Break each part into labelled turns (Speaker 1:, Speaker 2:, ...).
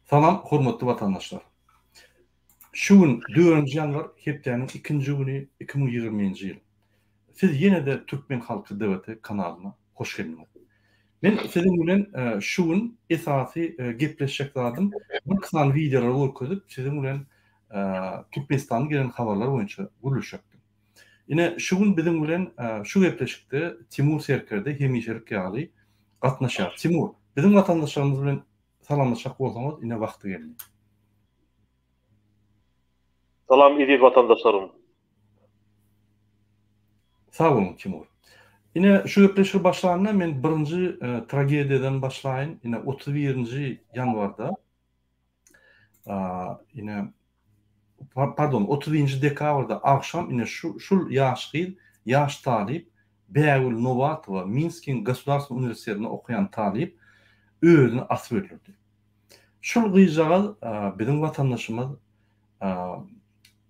Speaker 1: Salam hormatly watandaşlar. Şu gün dördünji ýanwar hepdäniň ikinji güni 2020-nji ýyl. Siz ýene-de Türkmen halky DVT kanalyna hoş geldiňiz. Men siziň bilen şu gün esasy gepleşjek zadym bir sany wideolary görkezip siziň bilen Türkmenistandan gelen habarlar boýunça gürleşjekdim. Ine şu gün biziň bilen şu gepleşikde Timur Serkerde hemişelik ýaly gatnaşýar. Timur, biziň watandaşlarymyz bilen salamlaşjak bolsaňyz ine wagty geldi.
Speaker 2: Salam eziz watandaşlarym.
Speaker 1: Sag boluň Timur. Ine şu gepleşigi başlanda men birinji tragediýadan başlaýyn. Ine 31-nji ýanwarda ine pardon 31-nji dekabrda agşam ine şu şul ýaş gyz, ýaş talyp Bägül Nobatowa Minskiň Gosudarstwnyý uniwersitetinde okaýan talyp özüni asyp öldürdi. Şul gyzjagaz biziň watandaşymyz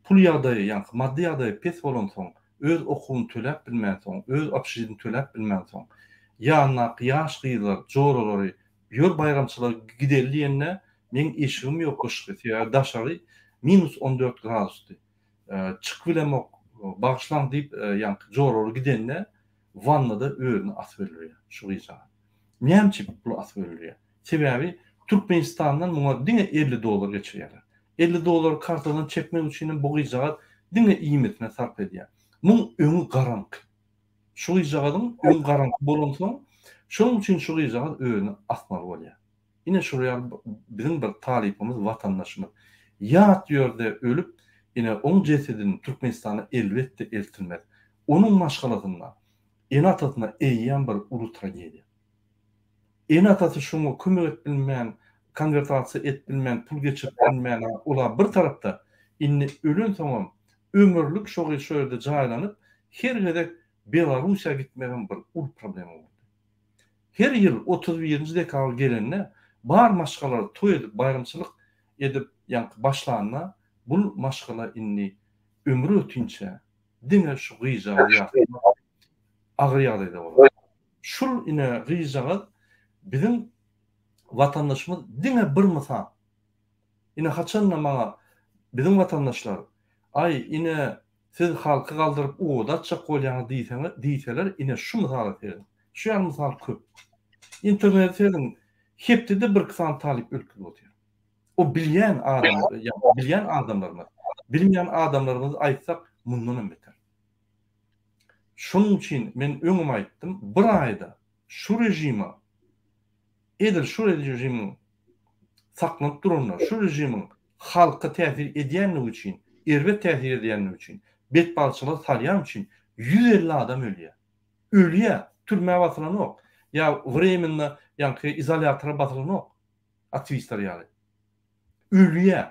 Speaker 1: pul ýagdaýy ýaňky maddy ýagdaýy pes bolansoň, öz okuwyny töläp bilmänsoň, öz obşežitini töläp bilmänsoň, ýanyndaky ýaş gyzlar, joralary ýör baýramçylyga gideli diýende, meň eşigim ýok gyşky, sebäbi daşary minus 14 gradusdy. Çykyp bilemok, bagyşlaň diýip, ýaňky joralary gidende, wannada özüni asyp öldürýär şu gyzjagaz. Näme üçin pul asyp öldürýär? Sebäbi Türkmenistandan muňa diňe 50 dollar geçirýärler. 50 dollary kartadan çekmek üçin hem bu gyzjagaz diňe iýmitine sarp edýär. Muň öňi garaňky. Şu gyzjagazyň öňi garaňky bolansoň, şonuň üçin şu gyzjagaz özüni asmaly bolýar. Ine şol ýaly biziň bir talypymyz, watandaşymyz ýat ýerde ölüp, ine oň jesedini Türkmenistana elbetde eltilmez. Onuň maşgalasynda, ene-atasyna eýýäm bir uly tragediýa. Ene-atasy şoňa kömek edip bilmän, konwertasiýa edip bilmän, pul geçirip bilmän, ola bir tarapda, indi ölensoňam ömürlik şo gyz şo ýerde jaýlanyp, her gezek Belarussiýa gitmegem bir uly problema boldy. Her ýyl 31-nji dekabr gelende bar maşgalalar toý edip, baýramçylyk edip ýaňky başlanda bul maşgala indi ömri ötinçä diňe şu gyzjagazy ýatlamak agyr ýagdaýda bolar. Şul ine gyzjagaz biziň watandaşymyz diňe bir mysal. Ine haçanda maňa biziň watandaşlar aý ine siz halky galdyryp ot açjak bolýaňyz diýseňiz diýseler ine şu mysala serediň. Şu ýaly mysal köp. Internete serediň hepdede birki sany talyp ölüp gidip otyr. O bilýän adam ýa bilýän adamlarymyz. Bilmeýän adamlarymyzy aýtsak mundanam beter. Şonuň üçin men öňem aýtdym, bir aýda şu režime edil şu režimiň saklanyp duranyna, şu režimiň halka täsir edýänligi üçin, erbet täsir edýänligi üçin, betbagtçylyga salýany üçin 150 adam ölýär. Ölýär, türmä basylanok, ýa wremenno ýaňky izolýatora basylanok aktiwistler ýaly. Ölýär.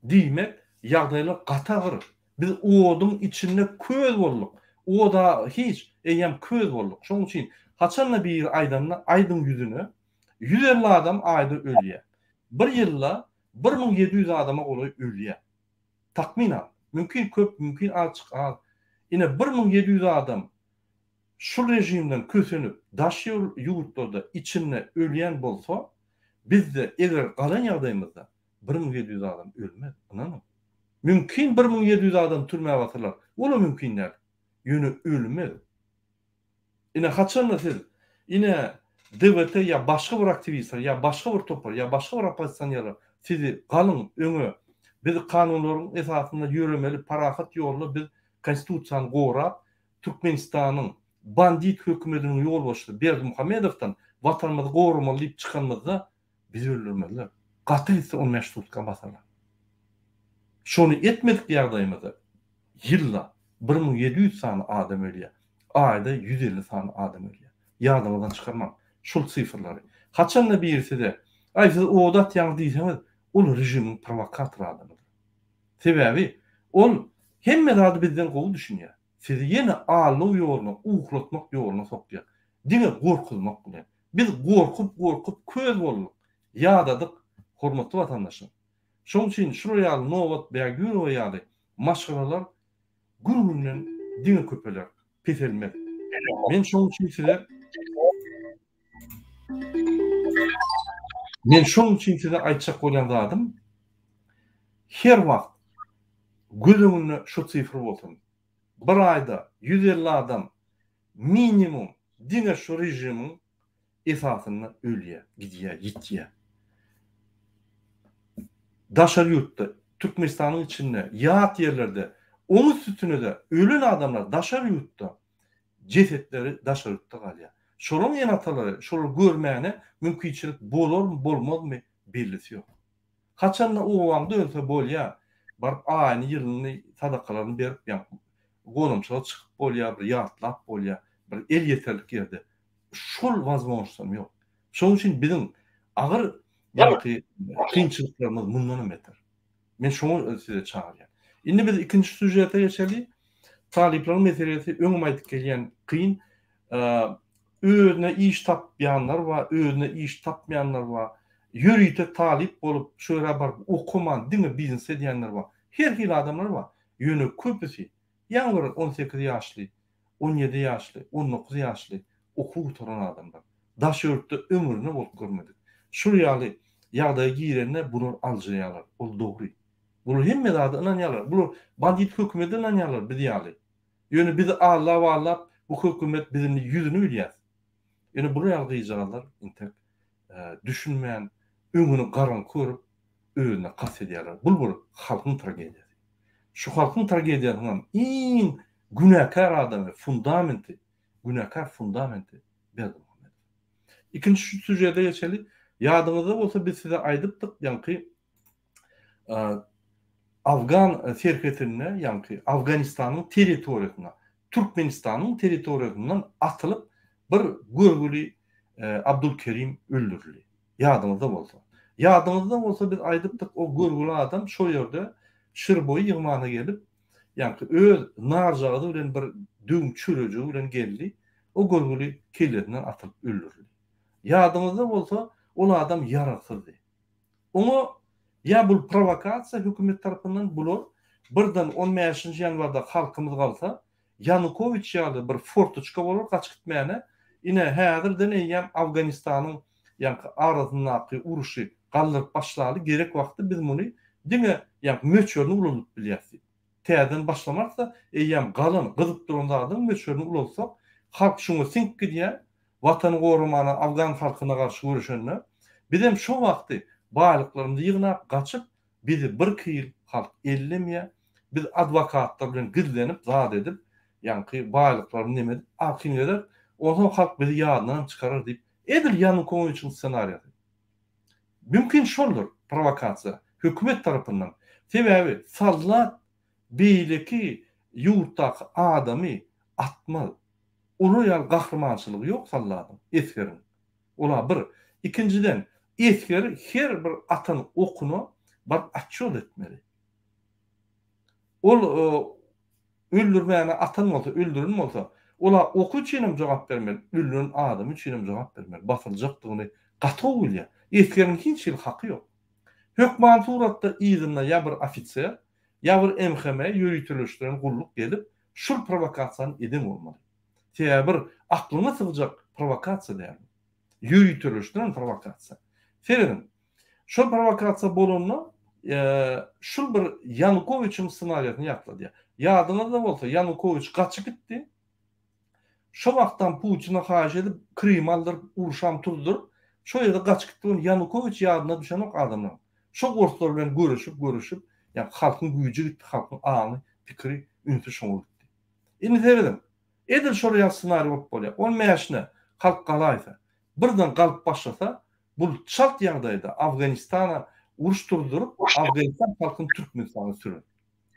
Speaker 1: Diýmek, ýagdaýlar gaty agyr. Biz oduň içinde köz bolduk. Od-a hiç, eýýäm köz bolduk. Şonuň üçin haçan-da biri aýdanda, aýdyň ýüzüne, 150 adam aýda ölýär. Bir ýylda 1700 adama golaý ölýär. Takmynan. Mümkin köp, mümkin azjyk az. Ine, 1700 adam şu režimden kösenip, daş ýurtlarda içinde ölýän bolsa, bizde eger galan ýagdaýymyzda 1700 adam ölmez, ynanyň. Mümkin 1700 adam türmä basylar, ol-a mümkin däl. Ýöne ölmez. Ine haçanda siz, ine DWT ýa başga bir aktiwistler, ýa başga bir topar, ýa başga bir oppozisionerler sizi galyň öňe, biz kanunlaryň esasynda ýöremeli, parahat ýolda biz konstitusiýany gorap, Türkmenistanyň bandit hökümediniň ýolbaşçysy Berdimuhamedowdan watanymyzy goramaly diýip çykanymyzda Bizi öldürmezler. Gaty gitse on bäş sutka basarlar. Şony etmedik ýagdaýymyzda ýylda 1700 sany adam ölýär. Aýda 150 sany adam ölýär. Ýadyňyzdan çykarmaň şul sifrlary. Haçanda biri size, Aý siz ot atýaňyz diýseňiz, ol režimiň prowokator adamydyr. Sebäbi ol hemme zady bizden gowy düşünýär. Sizi ýene aldaw ýoluna, uhlatmak ýoluna sokýar. Diňe gorkuzmak bilen. Biz gorkup-gorkup köz bolduk, ýadadyk, hormatly watandaşlar. Şonuň üçin şular ýaly Nobat Bägülowa ýaly maşgalalar gün-günden diňe köpeler, peselmez. Men şonuň üçin size. Men şonuň üçin size aýtjak bolýan zadym, her wagt göz öňünde şu sifr bolsun. Bir aýda 150 adam minimum diňe şu režimiň esasynda ölýär, gidýär, ýitýär. Daşary ýurtda, Türkmenistanyň içinde, ýat ýerlerde, oň üstüne-de ölen adamlar daşary ýurtda, jesetleri daşary ýurtda galýar. Şolaryň ene-atalary şolary görmäne mümkinçilik bolarmy, bolmazmy bellisi ýok. Haçanda obaňda ölse bolýar, baryp aýyny, ýylyny, sadakalaryny berip, ýa gonamçylyga çykyp bolýar, bir ýatlap bolýar, bir el ýeterlik ýerde. Şol wazmožnostam ýok. Şonuň üçin biziň agyr ýaňky kynçylyklarymyz mundanam beter. Men şoňa size çagyrýan. Indi biz ikinji sýužete geçeli. Talyplaryň meselesi öňem aýdyp gelýän kyn. Özüne iş tapýanlar bar, özüne iş tapmaýanlar bar. Ýörite talyp bolup şu ýere baryp okaman diňe biznes edýänler bar. Her hili adamlar bar. Ýöne köpüsi ýaňy bir 18 ýaşly, 17 ýaşly, 19 ýaşly okuw gutaran adamlar. Daş ýurtda ömründe bolup görmedik. Şul ýaly ýagdaýa girende bular aljyraýarlar. Ol dogry. Bular hemme zada ynanýarlar. Bular bandit hökümete ynanýarlar biz ýaly. Ýöne bizi allap-allap bu hökümet biz indi ýüzüni bilýäs. Ýöne bular ýaly gyzjagazlar intek düşünmän öňüni garaňky görüp özüne kast edýärler. Bul bir halkyň tragediýasy. Şu halkyň tragediýasynyňam iň günäkär adamy, fundamenti, günäkär fundamenti Berdimuhamedow. Ikinji sýužete geçeli. Ýadyňyzda bolsa biz size aýdypdyk, ýaňky Afgan serhetinde, ýaňky Afganistanyň territoriýasynda, Türkmenistanyň territoriýasyndan atylyp bir görgüli Abdulkerim öldürildi. Ýadyňyzda bolsa. Ýadyňyzda bolsa biz aýdypdyk, o görgüli adam şo ýerde şirboýy ýygmana gelip, ýaňky öz narjagazy bilen bir döwüm çörejigi bilen geldi. O görgüli kellesinden atylyp öldürildi. Ýadyňyzda bolsa, ol adam ýaragsyzdy. Oňa ýa bul prowokasiýa hökümet tarapyndan bular birden on bäşinji ýanwarda halkymyz galsa Ýanukowiç ýaly bir fortoçka bolar gaçyp gitmäne ine häzirden eýýäm Afganistanyň ýaňky arasyndaky uruşy galdyryp başlaly gerek wagty biz muny diňe ýaňky möçberini ulaldyp bilýäs diýip. Täzeden başlamarys-da eýýäm galan gyzyp duran zadyň möçberini ulaltsak halk şuňa siňip gidýär Watany goramana afgan halkyna garşy göreşende bizem şo wagty baýlyklarymyzy ýygnap gaçyp bizi birki ýyl halk ellemeýä biz adwokatlar bilen gizlenip zat edip ýaňky baýlyklarymyzy neme edip arkin gezeris onsoň halk bizi ýadyndanam çykarar diýip edil Ýanukowiçiň ssenariýasy mümkin şoldur prowokasiýa hökümet tarapyndan sebäbi sallat beýleki ýurtdaky adamy atmaz Olar ýaly gahrymançylygy ýok salladyň, esgeriň. Ol-a bir. Ikinjiden, esger her bir atan okuna baryp atçýot etmeli. Ol öldürmäne atan bolsa, öldüren bolsa, ol-a oky üçinem jogap bermeli, öldüren adamy üçinem jogap bermeli. Basyljakdygyny gaty gowy bilýär. Esgeriň hiç hili haky ýok. Hökmany suratda yzynda ýa bir ofiser, ýa bir MHM, ýöriteleşdiren gulluk gelip, Şul prowokasiýany eden bolmaly. Sebäbi bir aklyňa sygjak prowokasiýa däl bu. Ýöriteleşdiren prowokasiýa. Serediň. Şol prowokasiýa bolanda şul bir Ýanukowiçiň ssenariýasyny ýatladýar. Ýadyňyzda bolsa Ýanukowiç gaçyp gitdi. Şo wagtam Putine haýyş edip Krymy aldyryp urşam turzudyryp şo ýerde gaçyp gitdi ony Ýanukowiç ýadyna düşenok adamlaryň. Şo orslar bilen göreşip göreşip ýa halkyň güýji gitdi halkyň aňy pikiri ünsi şoňa gitdi. Indi serediň edil şol ýaly ssenariý bolup bolýar. On bäşine halk galaýsa birden galyp başlasa bul çalt ýagdaýda Afganistana uruş turzudyryp Afganistan halkyny Türkmenistana sürer.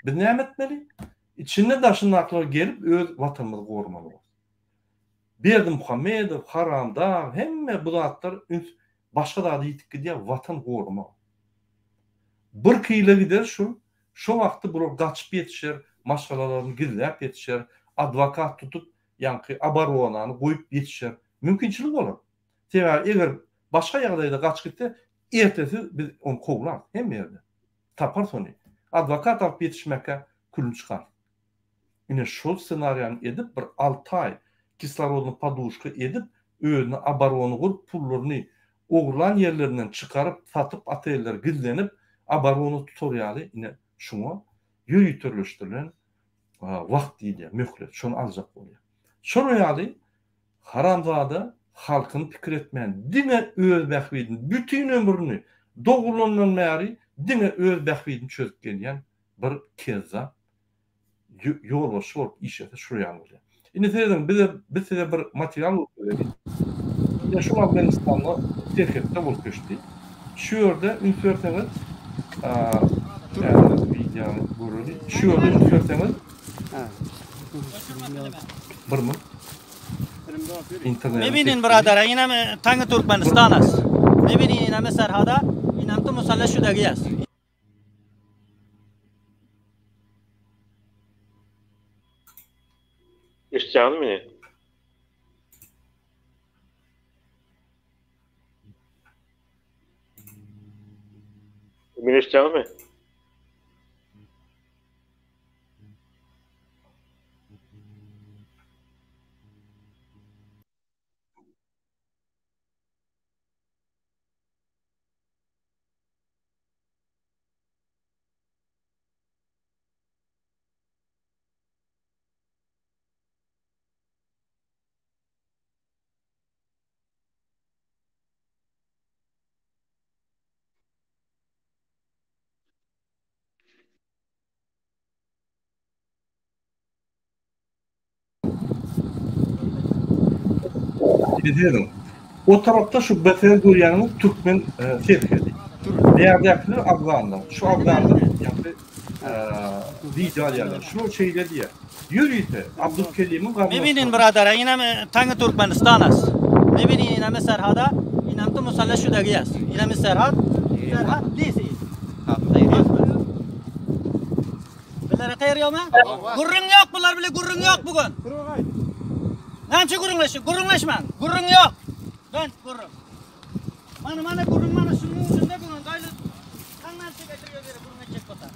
Speaker 1: Biz näme etmeli? Içinde daşyndakylar gelip öz watanymyzy goramaly bolar. Berdimuhamedow, Haramdag hemme bu zatlar üns başga zada ýitip gidýär watan goramak. Birki ýyla gider şul, şo wagtda bular gaçyp ýetişer, maşgalalaryny gizläp ýetişer, adwokat tutup ýaňky oboronany goýup ýetişer. Mümkinçilik bolar. Sebäbi eger başga ýagdaýda gaçyp gitse ertesi biz ony kowlarys hemme ýerde. Taparys ony. Adwokat alyp ýetişmäkä külüni çykarys. Ine şol ssenariýany edip bir alty aý kislorodny poduşka edip özüne oborona gurup pullaryny. Ogurlan ýerlerinden çykaryp, satyp oteller gizlenip, oborona tutar ýaly ine şuňa ýöriteleşdirilen wagt diýilýär, möhlet, şony aljak bolýar. Şolar ýaly haramzada halkyny pikir etmän diňe öz bähbidini, bütin ömrüni dogrulandan bäri diňe öz bähbidini çözüp gelýän bir kezzap ýolbaşçy bolup işlese şular ýaly bolýar. Indi serediň bize biz size bir material görkezeli. Ine şu Afganistanda serhetde bolup geçdi. Şu ýerde üns berseňiz häzir wideony göreli. Şu ýerde üns berseňiz bir minut.
Speaker 3: Mebinin biradara inem tangi Türkmenistan as. Mebinin ineme serhada inem tu musalle şudagi as.
Speaker 2: Eşitýäňizmi meni? Meni eşitýäňizmi?
Speaker 1: Ederiň. O tarapda şu BTR görýäniňiz türkmen serhedi. Bärdäkiler afganlar. Şu afganlar ýagny wideo alýarlar. Şular şeýle diýýär. Ýörite Abdulkerimiň garyndaşlary.
Speaker 3: Mebinin biradara inem tangi Türkmenistan as. Mebinin ineme serhada inem tu musalle şudagi as. Inemi serhat serhat nisi. Bilere tayar ýokmy? Gürrüň ýok bular bile gürrüň ýok bu gün. Näme üçin gürrüňleşip? Gürrüňleşmäň. Gürrüň ýok. Ben gürrüň. Mana mana gürrüň mana şunuň ucunda bu gün gaýly taňdan çekip beri gürrüň etjek bolsa.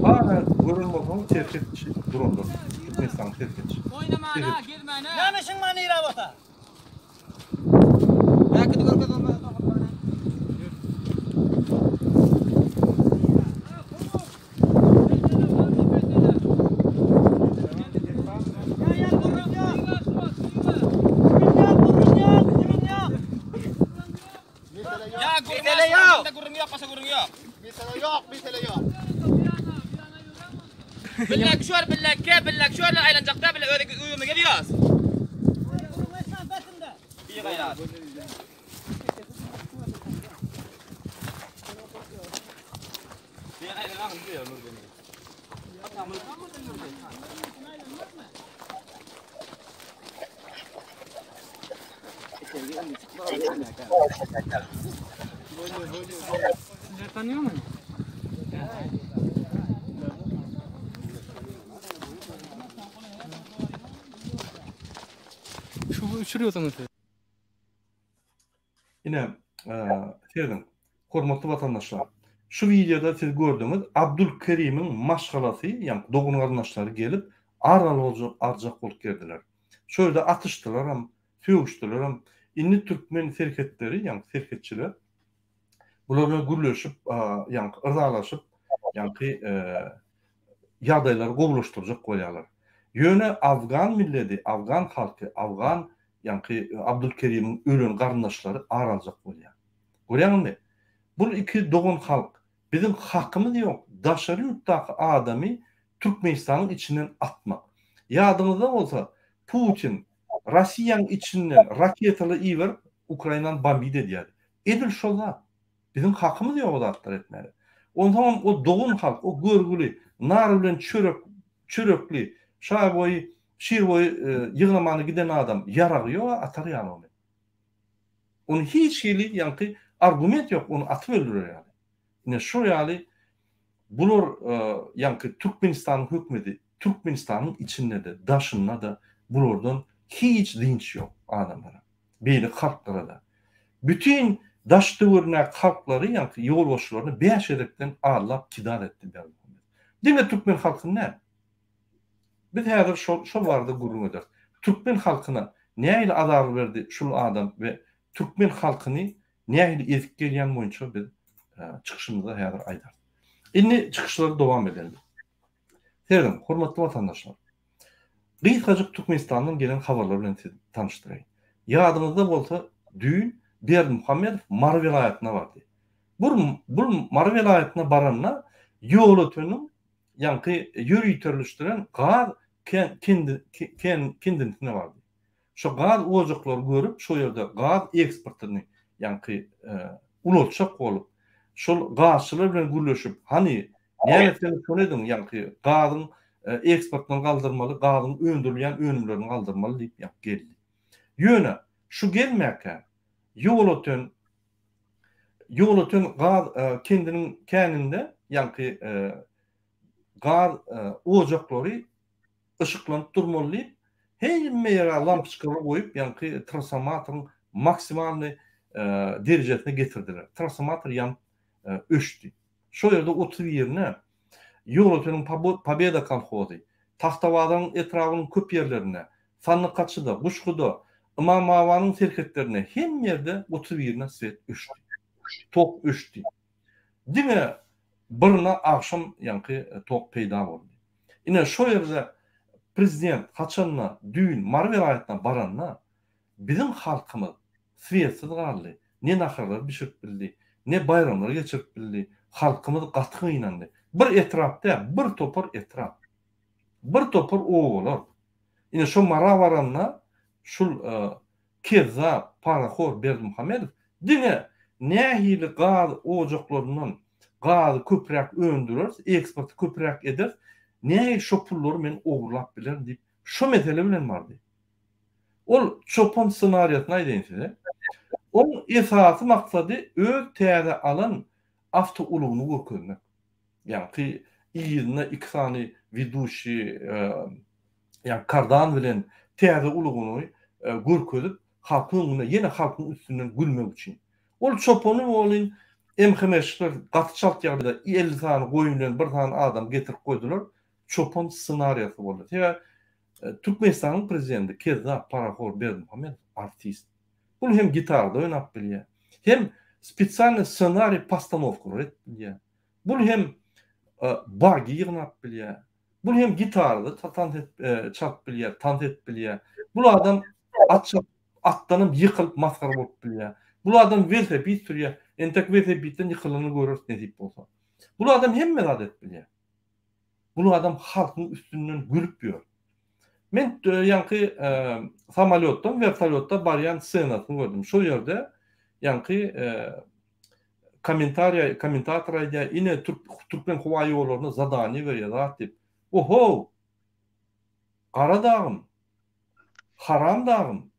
Speaker 1: Hala gören bolsaňyz serhetçi durandyr. Türkmenistanyň serhetçi.
Speaker 4: Oýnamana, gezmäne.
Speaker 3: Näme işiň bar nirä bolsa?
Speaker 4: Bäkidi görkez onda. Mesele ýok. Gürrüň ýok, başga gürrüň ýok.
Speaker 5: Mesele ýok, mesele ýok.
Speaker 4: Billek şör, billek ke, billek şörler aýlanjakda bile öz öýümize gelýäs. Bir gaýrat.
Speaker 1: Ine, serediň, hormatly watandaşlar. Şu wideoda siz gördüňiz, Abdulkerimiň maşgalasy, ýagny dogan-garyndaşlary gelip, ar aljak bolup geldiler. Şo ýerde atyşdylaram, sögüşdilerem. Indi türkmen serhetleri, ýagny serhetçiler bular bilen gürleşip, ýagny yzalaşyp, ýagny ýagdaýlary gowulaşdyrjak bolýarlar. Ýöne afgan milledi, afgan halky, afgan ýaňky Abdulkerimiň ölen garyndaşlary ar aljak bolýar. Görýäňizmi? Bul iki dogan halk. Biziň hakymyz ýok daşary ýurtdaky adamy Türkmenistanyň içinden atmak. Ýadyňyzda bolsa Putin Rossiýaň içinden raketalar iberip Ukrainany bombit edýärdi. Edil şol zat. Biziň hakymyz ýok o zatlary etmäge. Onsoňam o dogan halk, o görgüli, nar bilen çörek, çörekli, şaý boýy, şir boýy ýygnamana giden adam ýaragy ýok-a atar ýaly ony. Ony hiç hili ýaňky argument ýok ony atyp öldürer ýaly. Ine şo ýaly bular ýaňky Türkmenistanyň hökmedi Türkmenistanyň içinde-de, daşynda-da bulardan hiç dynç ýok adamlara. Beýleki halklara-da. Bütin daş-töweregindäki halklary, ýaňky ýolbaşçylaryny bäş gezekden aldap kidal etdi Berdimuhamedow. Diňe türkmen halkyny däl. Biz häzir şol şol barada gürrüň ederis. Türkmen halkyna nähili azar berdi şul adam we. türkmen halkyny nähili ezip gelýän boýunça biz çykyşymyzda häzir aýdarys. Indi çykyşlary dowam edeli. Serediň, hormatly watandaşlar. Gysgajyk Türkmenistandan gelen habarlar bilen sizi tanyşdyraýyn. Ýadyňyzda bolsa, düýn Berdimuhamedow Mary welaýatyna bardy. Bur bul Mary welaýatyna baranda Ýolöteniň ýaňky ýöriteleşdiren gaz kendi kendisine bardy. Şo gaz ojaklary görüp, şo ýerde gaz eksportyny ýaňky ulaltjak bolup, şol gazçylar bilen gürleşip, hany, näme etseňiz şony ediň, ýaňky gazyň eksportyny galdyrmaly, gazyň öndürilýän önümlerini galdyrmaly diýip ýaňky geldi. Ýöne şu gelmäkä Ýolöten Ýolöten gaz kendiniň käninde ýaňky gaz ojaklary yşyklanyp durmaly diýip, hemme ýere lampoçkalar goýup, ýaňky transformatoryň maksimalnyý derejesine getirdiler. Transformator ýanyp öçdi. Şol ýerde otuz birine Ýolöteniň Pobeda kolhozy, Tagtabazaryň etrabynyň köp ýerlerinde, Sandykaçyda, Guşguda, Ymamabanyň serhetlerinde hemme ýerde otuz birine swet öçdi. Tok öçdi. Diňe birine agşam ýaňky tok peýda boldy. Ine şo ýerde prezident haçanda düýn Mary welaýatyna baranda biziň halkymyz swetsiz galdy, ne naharlar bişirip bildi, ne baýramlar geçirip bildi, halkymyz gaty gynandy. Bir etrap däl, bir topar etrap. Bir topar obalar. Ine şo Mara baranda şul kezzap, parahor Berdimuhamedow diňe nähili gaz ojaklaryndan gazy köpräk öndüreris, eksporty köpräk ederis, nähili şo pullary men ogurlap bilerin diýip, şo mesele bilen bardy. Ol çopan ssenariýasyny aýdaýyn size. Oň esasy maksady öz täze alan awtoulagyny görkezmek. Ýaňky yzynda iki sany weduşiý ýa kardan bilen täze ulagyny görkezip, halkyň öňünde ýene halkyň üstünden gülmek üçin. Ol çopany welin MHM-şler gaty çalt ýagdaýda 50 sany goýun bilen bir sany adam getirip goýdular. Çopan ssenariýasy boldy. Sebäbi Türkmenistanyň prezidenti kezzap, parahor Berdimuhamedow artist. Bul hem gitarada oýnap bilýär. Hem spesialnyý ssenariý postanowkalar edip bilýär. Bul hem bagi ýygnap bilýär. Bul hem gitarada tans edip çalyp bilýär, tans edip bilýär. Bul adam at çapyp, atdanam ýykylyp masgara bolup bilýär. Bul adam welosiped sürýär. Entek welosipedden ýykylanyny göreris nesip bolsa. Bul adam hemme zat edip bilýär. Bul adam halkyň üstünden gülüp ýör. Men ýaňky samolýotdan wertolýotda barýan ssenasyny gördüm. Şol ýerde ýaňky kommentariýa kommentator aýdýar, ine Türkmen howa ýollaryna zadaniýe berýär zat diýip. Ohow! Gara dagym! Haram dagym!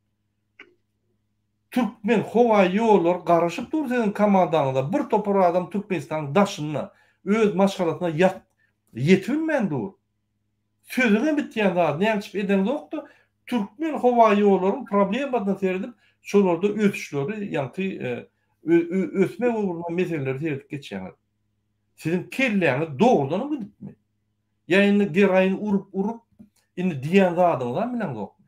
Speaker 1: Türkmen howa ýollary garaşyp dur siziň komandaňyza. Bir topar adam Türkmenistanyň daşynda öz maşgalasyna ýat ýetibilmän dur. Sözüňe bitýän zat näme üçin edeňzokda Türkmen howa ýollaryň problemasyna seredip şolarda ösüşleri ýaňky ösmek ugrunda meseleleri seredip geçýäňiz. Siziň kelläňiz dogrudanam gidipmi? Ýa indi geroin urup urup indi diýýän zadyňyzam bileňzokmy?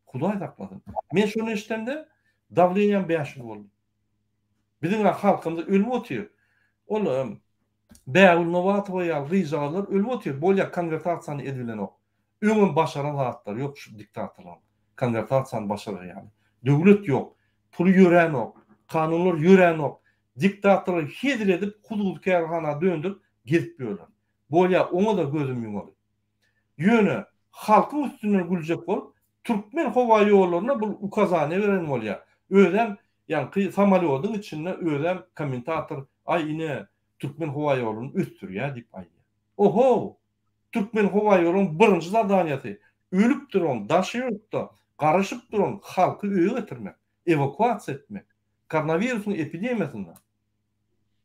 Speaker 1: Hudaý saklasyn. Men şony eşidemde dawleniýam 500 boldy. Biziň halkymyz ölüp otyr. Ol Bägül Nobatowa ýaly gyzjagazlar ölüp otyr. Bolýa konwertasiýany edibilenok. Öňem başaran zatlary ýok şu diktatorlaryň. Konwertasiýany başarar ýaly. Döwlet ýok. Puly ýöränok. Kanunlar ýöränok. Diktatorlar hezil edip huzuzy kärhana döndürip gezip ýörler. Bolýa oňa-da gözüm ýumaly. Ýöne halkyň üstünden güljek bolup Türkmen howa ýollaryna bul ukazaniýa beren bolýa. Özem ýaňky samolýodyň içinde özem kommentator aý ine Türkmen howa ýoluny ösdürýä diýip aýdýa. Ohow! Türkmen howa ýoluň birinji zadaniýasy ölüp duran daşy ýurtda garaşyp duran halky öýe getirmek, ewakuasiýa etmek. Koronawirusyň epidemiýasynda.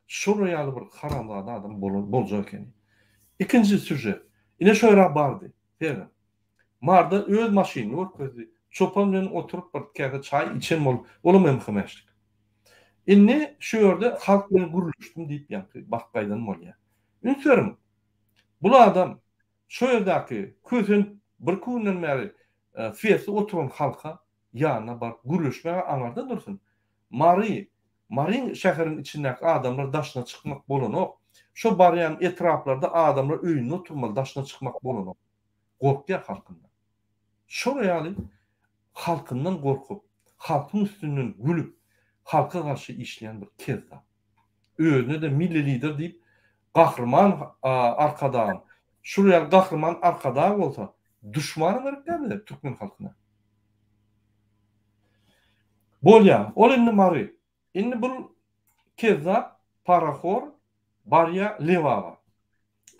Speaker 1: Şolar ýaly bir haramzada adam boljak ekeni. Ikinji sýužet. Ine şo ýere bardy. Serediň. Marda öz maşynyny görkezdi. Çopan bilen oturyp bir käse çaý içen bolup, olam MHM-şlik. Indi şu ýerde halk bilen gürleşdim diýip ýaňky baryp gaýdan bolýar. Üns beriň. Bul adam şo ýerdäki kösenip birki günden bäri swetsiz oturan halka. ýanyna baryp gürleşmäge aňarda dursun. Mary, Maryň şäheriň içindäki adamlar daşyna çykmak bolanok. Şo barýan etraplarda adamlar öýünde oturmaly daşyna çykmak bolanok. Gorkýar halkyndan. Şol ýaly halkyndan gorkup, halkyň üstünden gülüp, halka garşy işleýän bir kezzap. Özüne-de milli lider diýip Gahryman Arkadagym şul ýaly Gahryman Arkadag bolsa duşmany gerek däl bize türkmen halkyna. Bolýa ol indi Mary. Indi bul kezzap parahor barýa Lebaba.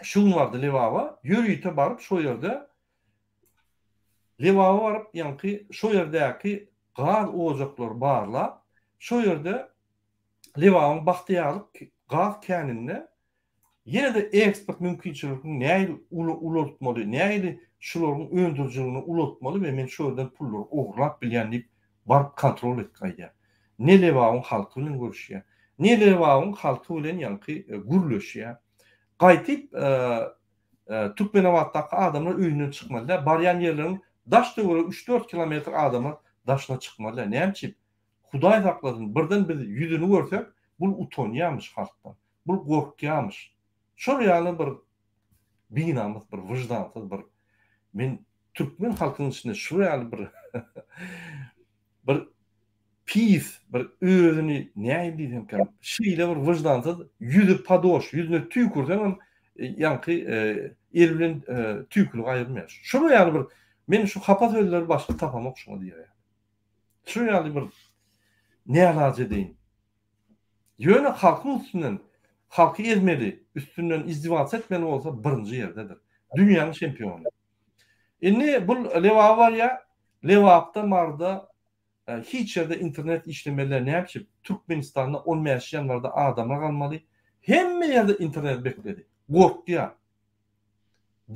Speaker 1: Şu gün bardy Lebaba ýörite baryp şo ýerde Lebaba baryp ýaňky şo ýerdäki gaz ojaklary barlap şo ýerde Lebabyň Bagtyýarlyk gaz käninde ýene-de eksport mümkinçiliklerini nähili ulaltmaly, nähili şularyň öndürijiligini ulaltmaly we men şu ýerden pullary ogurlap bilýän diýip baryp kontrol edip gaýdýar. Ne Lebabyň halky bilen görüşýär, ne Lebabyň halky bilen ýaňky gürleşýär. Gaýtyp Türkmenabatdaky adamlar öýünden çykmaly däl, barýan ýerleriň daş-töweregi üç-dört kilometr adamlar daşyna çykmaly däl. Näme üçin? Hudaý saklasyn, birden biz ýüzüni görsek, bul utanýamyş halkdan, bul gorkýamyş. Şol ýaly bir binamys, bir wyždansyz bir men türkmen halkynyň içinde şu ýaly bir bir pis, bir özüni nähili diýsemkäm, şeýle bir wyždansyz, ýüzi padoş, ýüzüne tüýkürseňem ýaňky el bilen tüýkülik aýyrmaýar. Şol ýaly bir men şu hapa sözleri başga tapamok şuňa diýer ýaly. Şu ýaly bir nälaç edeýin. Ýöne halkyň üstünden halky ezmeli, üstünden izdiwats etmeli bolsa birinji ýerdedir. Dünýäniň çempiony. Indi bul Lebaba barýa, Lebapda, Maryda hiç ýerde internet işlemeliler näme üçin? Türkmenistanda 15 ýanwarda adamlar galmaly. Hemme ýerde internet bekledi. Gorkýar.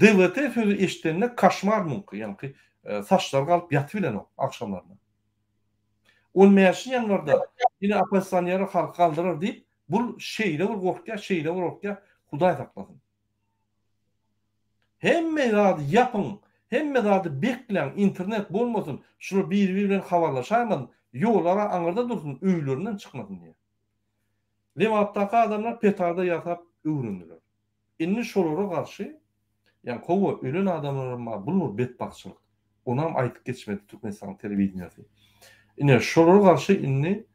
Speaker 1: DWT sözi eşidende koşmar muňky, ýaňky saçlary galyp ýatybilenok agşamlaryna. On bäşinji ýanwarda ine oppozisionerler halky galdyrar diýip, bul şeýle bir gorkýar, şeýle bir gorkýar, Hudaý saklasyn. Hemme zady ýapyň, hemme zady bekläň, internet bolmasyn, şular biri-biri bilen habarlaşaýmasyn, ýollar-a aňyrda dursun, öýlerinden çykmasyn diýýär. Lebapdaky adamlar petarda ýasap öwrendiler. Indi şolara garşy, ýagny hawa ölen adamlaram bar, bul bir betbagtçylyk. Onam aýdyp geçmedi Türkmenistanyň telewideniýasy. Ine şolara garşy indi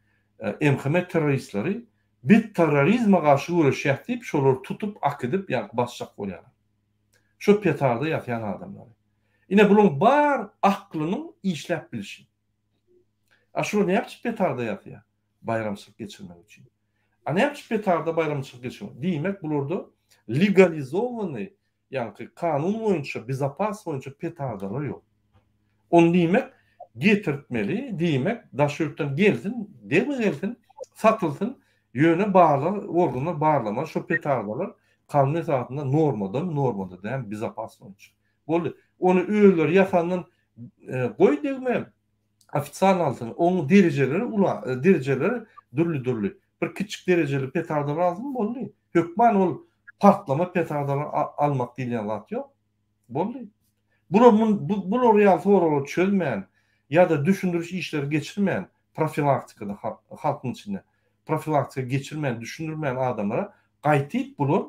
Speaker 1: MHM terroristleri biz terrorizme garşy göreşýäs diýip şolary tutup akidip ýaňky basjak bolýarlar. Şo petarda ýasýan adamlary. Ine bulaň bar aklynyň işläp bilşi. A şular näme üçin petarda ýasýar? Baýramçylyk geçirmek üçin. A näme üçin petarda baýramçylyk geçirmek? Diýmek bularda legalizowanyý, ýaňky kanun boýunça, bezopas boýunça petardalar ýok. Ony diýmek getirtmeli, diýmek daş ýurtdan gelsin, degme gelsin, satylsyn, ýöne barlag organlar barlamaly şo petardalar kanun esasynda normadamy, normada dälmi, bezopas boýunça. Boldy. Ony özleri ýasandan goý degme, Ofisial alsyn. Oň derejeleri ula, derejeleri dürli-dürli. Bir kiçjik derejeli petardalar alsyn boldy. Hökman ol partlama petardalar almak diýilýän zat ýok. Boldy. Bular mun bular ýaly soraglary çözmän ýa-da düşündiriş işleri geçirmän profilaktikada halkyň içinde profilaktika geçirmän düşündirmän adamlara gaýtyp bular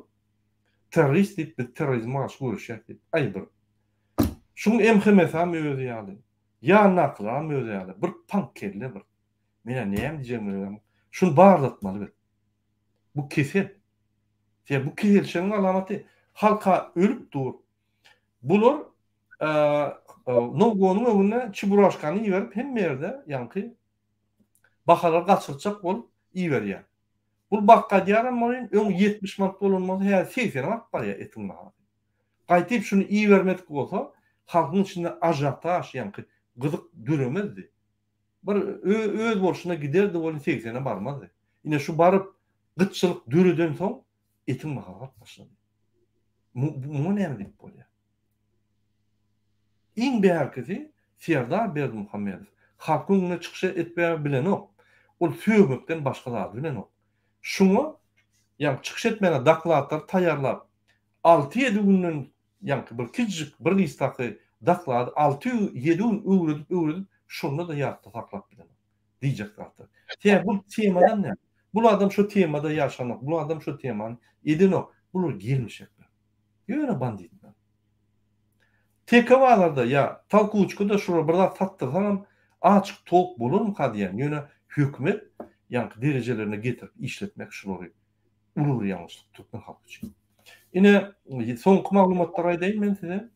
Speaker 1: terrorist diýip biz terrorizme garşy göreşýäs diýip aý bir şuň MHM-sam özi ýaly. Ýanyndakylaram özi ýaly bir paňk kelle bir. Menä näme diýjegimi bilemok. Şuny barlatmaly biz. Bu kesel. Sebäbi bu keselçiligiň alamaty. Halka ölüp dur. Bular Nowgonyň öňünde çiburaşkany iberip hemme ýerde ýaňky bahalary gaçyrjak bolup iberýär. Bul bak gaýdýaram welin öň 70 manat bolan bolsa häzir 80-e baryp barýar etiň bahasy. Gaýtyp şuny ibermedik bolsa, halkyň içinde ažiotaž, ýaňky gyzyk döremezdi. Bir öz bolşuna giderdi welin segsene barmazdy. Ine şu baryp gytçylyk döredensoň etiň bahasy galyp başlady. Muňa näme diýip bolýar? Iň bärkisi Serdar Berdimuhamedow halkyň öňünde çykyş etmäge bilenok. Ol sögmekden başga zady bilenok. Şuňa ýaňky çykyş etmäge dokladlary taýýarlap, alty-ýedi günden ýaňky bir kiçijik bir listaky doklady alty-ýedi gün öwredip-öwredip Şonda-da ýatda saklap bilenok. Diýjek zatlar. Sebäbi bu temadan näme? Bul adam şo temada ýaşanok, bul adam şo temany edenok. Bular gelmişekler. Ýöne banditler. Teke bazarda ýa tolkuçkada şulara bir zat satdyrsaňam açyk tok bolarmyka diýýän. Ýöne hökümet ýaňky derejelerine getirip işletmek şulary uly bir ýalňyşlyk türkmen halky üçin. Ine soňky maglumatlary aýdaýyn men size.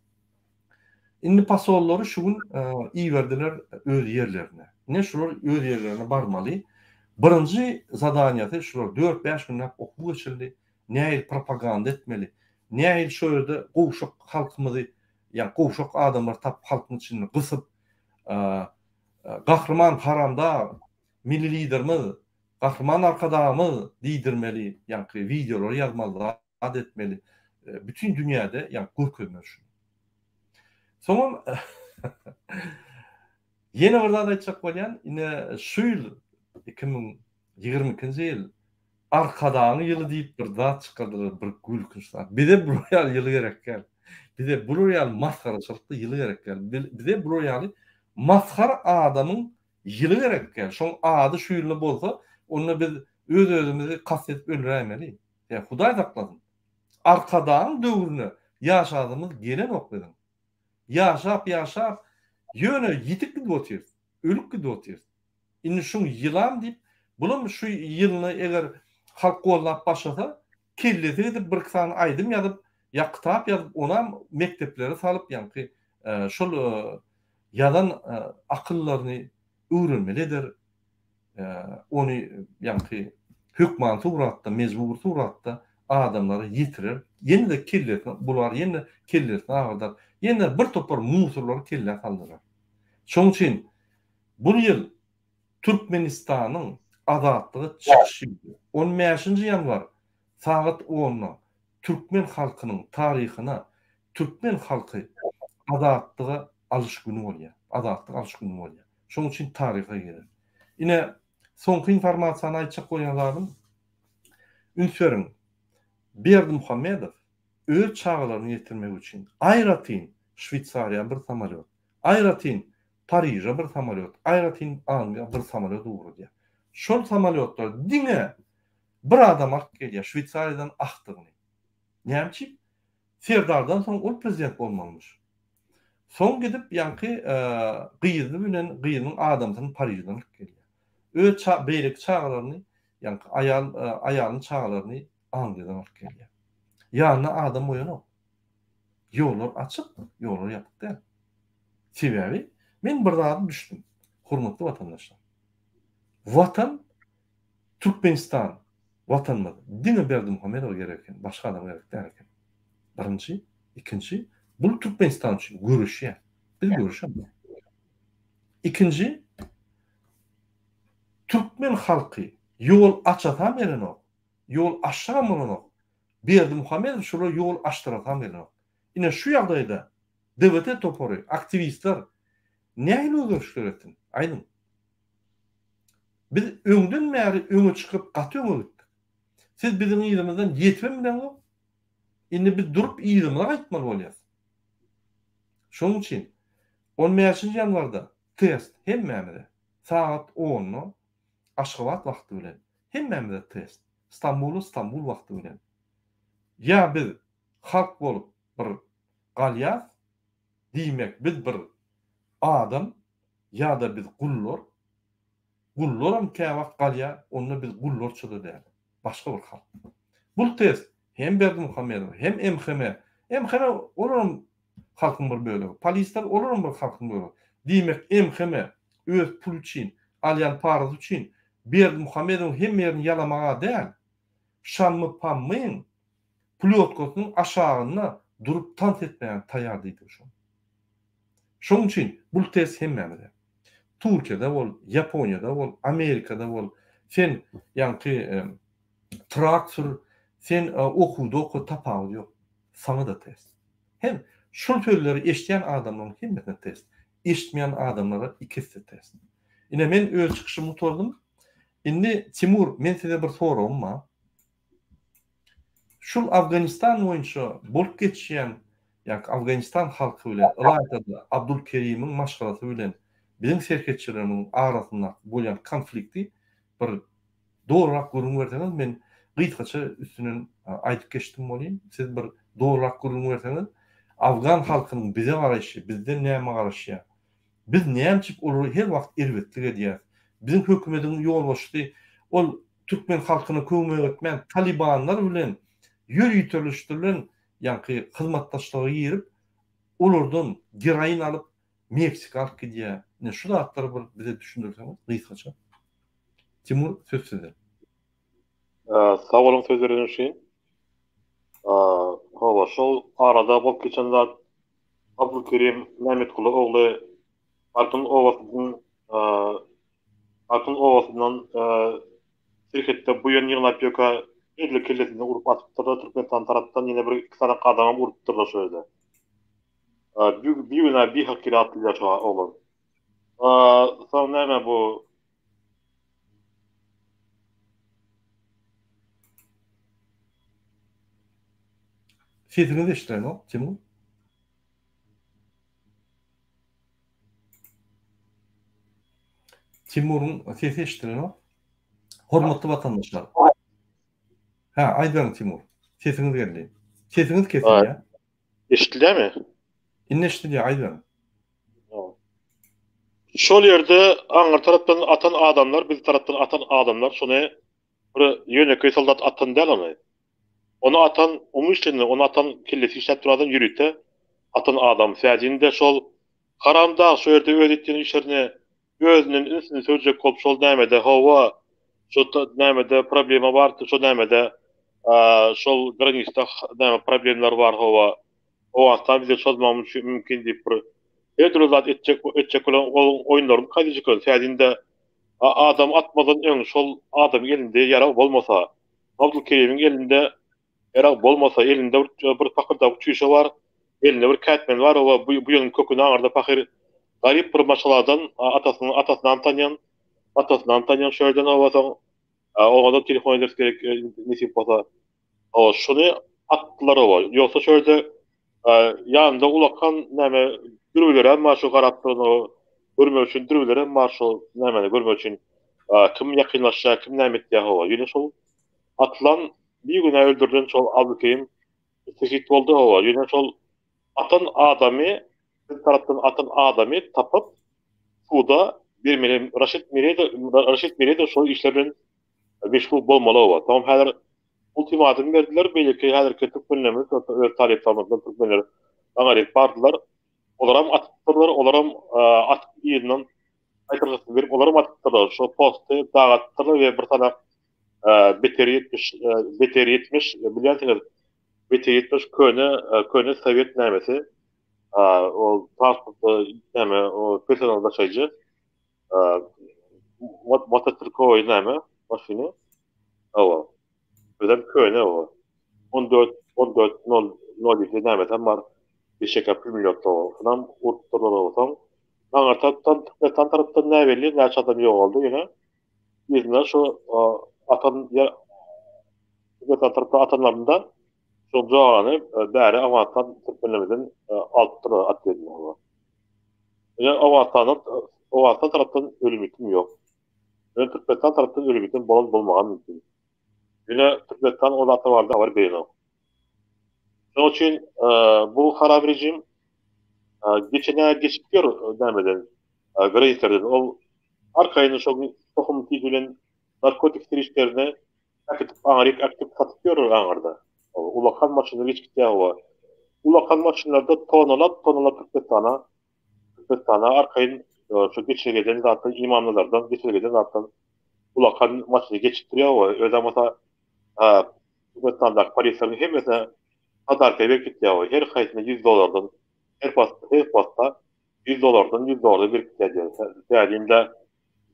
Speaker 1: Indi posollary şu gün iberdiler öz ýerlerine. Ine şular öz ýerlerine barmaly. Birinji zadaniýasy şular dört-bäş günläp okuw geçildi. Nähili propaganda etmeli, nähili şo ýerde gowşak halkymyzy, ýa gowşak adamlary tapyp halkyň içinde gysyp, Gahryman haramdag, Milli Liderimiz, Gahryman Arkadagymyz diýdirmeli, ýaňky wideolary ýazmaly, zat etmeli, bütin dünýäde ýaňky görkezmeli şuny. Soňam ýene bir zat aýtjak bolýan, ine şu ýyl 2022-nji ýyl Arkadagyň ýyly diýip bir zat çykardylar bir gülkünç zat. Bize bular ýaly ýyl gerek däl. Bize bular ýaly masgaraçylykly ýyl gerek däl. Bize bular ýaly masgara adamyň ýyly gerek däl. Şoň ady şu ýylda bolsa, onda biz öz-özümizi kast edip öldüräýmeli. Ýa Hudaý saklasyn. Arkadagyň döwrüne ýaşasymyz gelenok biziň. Ýaşap ýaşap ýöne ýitip gidip otyrys. Ölüp gidip otyrys. Indi şuň ýylam diýip, bulam şu ýylyny eger halk gollap başlasa, kellesi gidip birki sany aýdym ýazyp, ýa kitap ýazyp, onam mekdeplere salyp, ýaňky şol ýazan akyllaryny öwrenmeli eder, ony ýaňky hökmany suratda, mejbury suratda adamlara ýetirer, ýene-de kellesini bular, ýene-de kellesini agyrdar, ýene-de bir topar musurlary kellä saldyrar. Şonuň üçin Bu ýyl Türkmenistanyň azatlyga çykyş ýyly. On bäşinji ýanwar sagat onda türkmen halkynyň taryhyna türkmen halky azatlyga alyş güni bolýar. Azatlyk alyş güni bolýar. Şonuň üçin taryha girer. Ine, soňky informasiýany aýtjak bolýan zadym, üns beriň, Berdimuhamedow öz çagalaryny getirmek üçin aýratyn Şweýsariýa bir samolýot, aýratyn Pariže bir samolýot, aýratyn Angliýa bir samolýot ugradýar. Şol samolýotlar diňe bir adam alyp gelýär, Şweýsariýadan akdygyny. Näme üçin? Serdardan soň ol prezident bolmalymyş. Soň gidip ýaňky gyzy bilen gyzynyň adamsyny Parižden alyp gelýär. Öz ça beýleki çagalaryny, ýaňky aýal aýalynyň çagalaryny Angliýadan alyp gelýär. Ýanyna adam goýanok. Ýollar açyk, ýollar ýapyk däl. Sebäbi men bir zady düşdüm, hormatly watandaşlar. Watan Türkmenistan Watanymyz diňe Berdimuhamedowa gerek eken, başga adama gerek däl eken. Birinji, ikinji, bul Türkmenistan üçin göreşýär. Biz göreşemok. Ikinji, türkmen halky ýol açasam gelenok, ýol açsagam bolanok. Berdimuhamedow şolara ýol açdyrasam gelenok. Ine şu ýagdaýda DWT topary, aktiwistler nähili özgerişler etsin? Aýdyň. Biz öňden bäri öňe çykyp gaty öňe gitdik. Siz biziň yzymyzdan ýetibem bileňzok. Indi biz durup yzymyza gaýtmaly bolýas. Şonuň üçin on bäşinji ýanwarda test hemmämize sagat onda Aşgabat wagty bilen hemmämize test. Stambula Stambul wagty bilen. Ýa biz halk bolup bir galýas, diýmek biz bir adam ýa-da biz gullar. Gullaram käwagt galýar, onda biz gullarça-da däl, başga bir halk. Bul test hem Berdimuhamedowa, hem MHM, MHM olaram halkyň bir bölegi, polisler olaram bir halkyň bölegi. Diýmek MHM öz puly üçin, alýan parasy üçin Berdimuhamedowyň hemme ýerini ýalamaga däl, Şammy-Pammyň plýotkasynyň aşagynda durup tans etmäge taýýar diýdigi şol. Şonuň üçin bul test hemmämize. Türkiýede bol, Ýaponiýada bol, Amerikada bol, sen ýaňky trak sür, sen okuwda oka tapawudy ýok. Saňa-da test. Hem şul sözleri eşidýän adamlaryň hemmesine test. Eşitmeýän adamlara iki esse test. Ine men öz çykyşymy gutardym. Indi Timur men size bir soragym bar. Şul Afganistan boýunça bolup geçýän ýa Afganistan halky bilen ylaýta-da Abdulkerimiň maşgalasy bilen. biziň serhetçilerimiziň arasyndaky bolýan konflikti bir dolurak gürrüň berseňiz, men gysgaça üstünden aýdyp geçdim welin, siz bir dolurak gürrüň berseňiz, afgan halkynyň bize garaýşy, bizden näme garaşýar? Biz nämçik olara her wagt erbetlik edýäris? Biziň hökümediň ýolbaşçysy ol türkmen halkyna kömek etmän, talybanlar bilen ýöriteleşdirilen ýaňky hyzmatdaşlyga girip, olardan geroin alyp, Meksika alyp gidýär. Ine şu zatlary bir bize düşündirseňiz gysgaça. Timur söz sizde.
Speaker 2: Sag boluň söz bereniňiz üçin. Hawa, şol arada bolup geçen zat Abdulkerim Mämmetguly ogly Altyn obasynyň Altyn obasyndan serhetde buýan ýygnap ýörkä edil kellesinden urup atypdyrlar Türkmenistan tarapdan ýene bir iki sany adamam urupdyrlar şo ýerde. Bigünä bihak ýere atylýar şo oglan. Soň näme bu
Speaker 1: Sesiňiz eşidilenok, Timur. Timuryň sesi eşidilenok. Hormatly watandaşlar. Hä, aýdyň Timur. Sesiňiz geldi. Sesiňiz kesilýär.
Speaker 2: Eşidilýärmi?
Speaker 1: Indi eşidilýär, aýdyň.
Speaker 2: Şol ýerde aňyr tarapdan atan adamlar, biz tarapdan atan adamlar şony bir ýönekeý soldat atan däl ony. Ony atan umyşlenny, ony atan kellesi işläp duran adam ýörite atan adam. Sädin-de şol haramdag şo ýerde öz etýän işlerini özünden ünsüni sowjak bolup şol nämede hawa şo nämede problema bar şo nämede şol granisda näme problemler bar hawa Owganystan bize çozmagy mümkin diýip bir her dürli zat etjek etjek bolan oýunlaryny kaýdyjyk sädinde adam atmadan öň şol adamyň elinde ýarag bolmasa Abdulkerimiň elinde Ýarag bolmasa, elinde bir bir pakyrdawuk çüýşe bar, elinde bir kätmen bar, oba bu bu ýylyň köküni aňyrda pahyr garyp bir maşgaladan atasyny atasynam tanýan, atasynam tanýan şu ýerden oba soň oňa-da telefon ederis gerek nesip bolsa. Oba şuny atdylar oba. Ýogsa şu ýerde ýanynda ulakan näme dürbülerem bar şu garap duran o görmek üçin dürbülerem bar şu nämeni görmek üçin kim ýakynlaşýar, kim näme etýär oba. Ýöne şol Atylan bigünä öldürilen şol Abdykerim şehit boldy hawa ýöne şol atan adamy biz tarapdan atan adamy tapyp suda bermeli Raşid Meredow Raşid Meredow şol işler bilen meşgul bolmaly hawa soňam häzir ultimatum berdiler beýleki häzirki türkmenlerimiz öz talyplarymyzdan türkmenler aňaryk bardylar olaram atypdyrlar olaram atyp yzyndan gaýtargysyny berip olaram atypdyrlar şo posty dagatypdyrlar we bir sanak Beter 70 Beter 70 bilýänsiňiz Beter 70 köne köne sowet nämesi ol transportda näme o personal daşaýjy mototrikowy näme maşyny hawa özem köne o 14 14 0 07 nämesem bar beşeka pulmýot şonam urupdyrlar soň aňyrdan Türkmenistan tarapdan näbelli näçe adam ýogaldy ýöne Yzyna şu atan ýer Türkmenistan tarapdan atanlarynda şu jogany bäri Owganystan türkmenlerimizden alypdyr at ýerine. Ýöne Owganystanda Owganystan tarapdan ölüm ýitim ýok. Ýöne Türkmenistan tarapdan ölüm ýitim bolan bolmagy mümkin. Ýöne Türkmenistan o zatlar barada habar berenok. Şonuň üçin bu harap rejim geçene geçip ýör nämeden granislerden. Ol arkaýyn şol tohum tiz bilen narkotik serişdelerini äkidip aňryk äkidip satyp ýörler aňyrda. Ulakan maşynlar geçip gitýär hawa. Ulakan maşynlarda tonalap tonalap Türkmenistana Türkmenistana arkaýyn şu geçelgeden zatdan imamlylardan geçelgeden zatdan ulakan maşyny geçip durýar hawa. Özem bolsa Türkmenistandaky polisleriň hemmesine podarka berip gitýär hawa. Her haýsyna 100 dollardan her post her postda 100 dollardan 100 dollardan berip gitýär diýýär. Sebäbi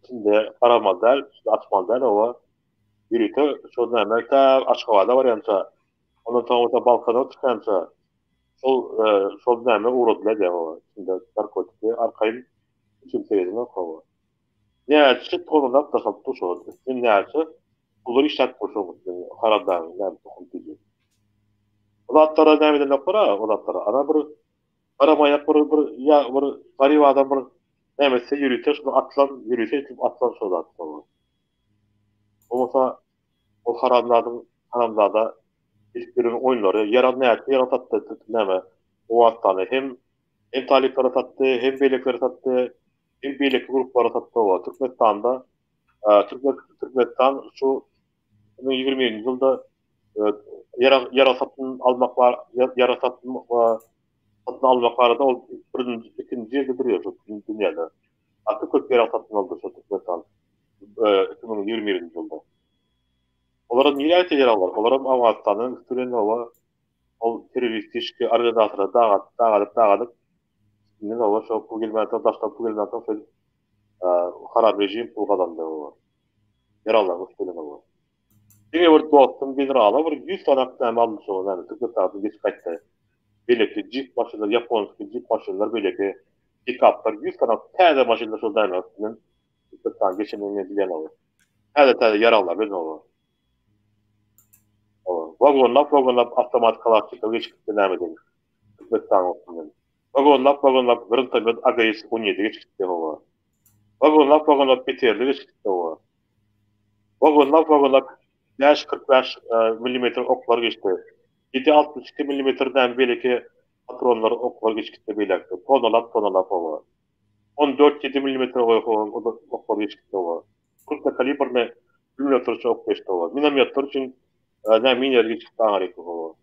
Speaker 2: içinde garamaly däl, üstüni açmaly däl oba. Ýörite şol näme tä Aşgabada barýança, ondan soň bolsa Balkana çykýança şol şol näme ugradylýar diýýär oba. Içinde narkotiki arkaýyn hiç kim seredenok oba. Näçe tonalap daşalyp dur şol. Üstüne näçe pullar işläp dur şol haramdagyň näme tohum diýip. O zatlara näme edenoklar-a o zatlara. Ana bir garamaýak bir bir ýa bir garyp adam bir. Näme etse ýörite şuny atylan, ýörite edilip atylan şo zat şo. Bolmasa ol haramzadyň haramzada edip ýören oýunlary, ýarag näçe ýarag satdy näme Owganystana hem hem talyplara satdy, hem beýlekilere satdy, hem beýleki gruplara satdy oba. Türkmenistanda Türkmen Türkmenistan şu 2021-nji ýylda ýarag ýarag satyn almak bar ýarag satyn satyn almak barada ol birinji ikinji ýerde durýar şu dünýäde. Gaty köp ýarag satyn aldy şu Türkmenistan 2021-nji ýylda. Olara nirä gitdi ýaraglar? Olaram Owganystandan üsti bilen oba ol terroristiki organizasiýalary dagadyp, dagadyp, dagadyp üstünden oba şo pul gelmänsoň, daşdan pul gelmänsoň şeýdip haram režim pul gazandy oba. Ýaraglaryň üsti bilen oba. Diňe bir dostum generala bir 100 sany näme aldy şo näme Türkmenistandan geçip gaýtdy. Beýleki jip maşynlar, ýaponskiý jip maşynlar, beýleki pikaplar 100 sany täze maşynlar şol näme üstünden Türkmenistan geçenini men bilýän oba. Täze-täze ýaraglar bilen oba. Oba. Wagonlap wagonlap awtomat kalaşnikow geçip gitdi nämeden. Türkmenistanyň üstünden. Wagonlap wagonlap grantomet AGS 17 geçip gitdi oba. Wagonlap wagonlap BTR-li geçip gitdi oba. Wagonlap wagonlap 5 45 millimetr oklar geçdi. 7 62 millimetr näme beýleki patronlar oklar geçip gitdi beýläkde. Tonalap tonalap oba. 14 7 millimetr oklar geçip gitdi oba. Krupnokalibrny pulýomýotlar üçin ok geçdi oba. Minomýotlar üçin näme miner geçip gitdi aňaryk oba.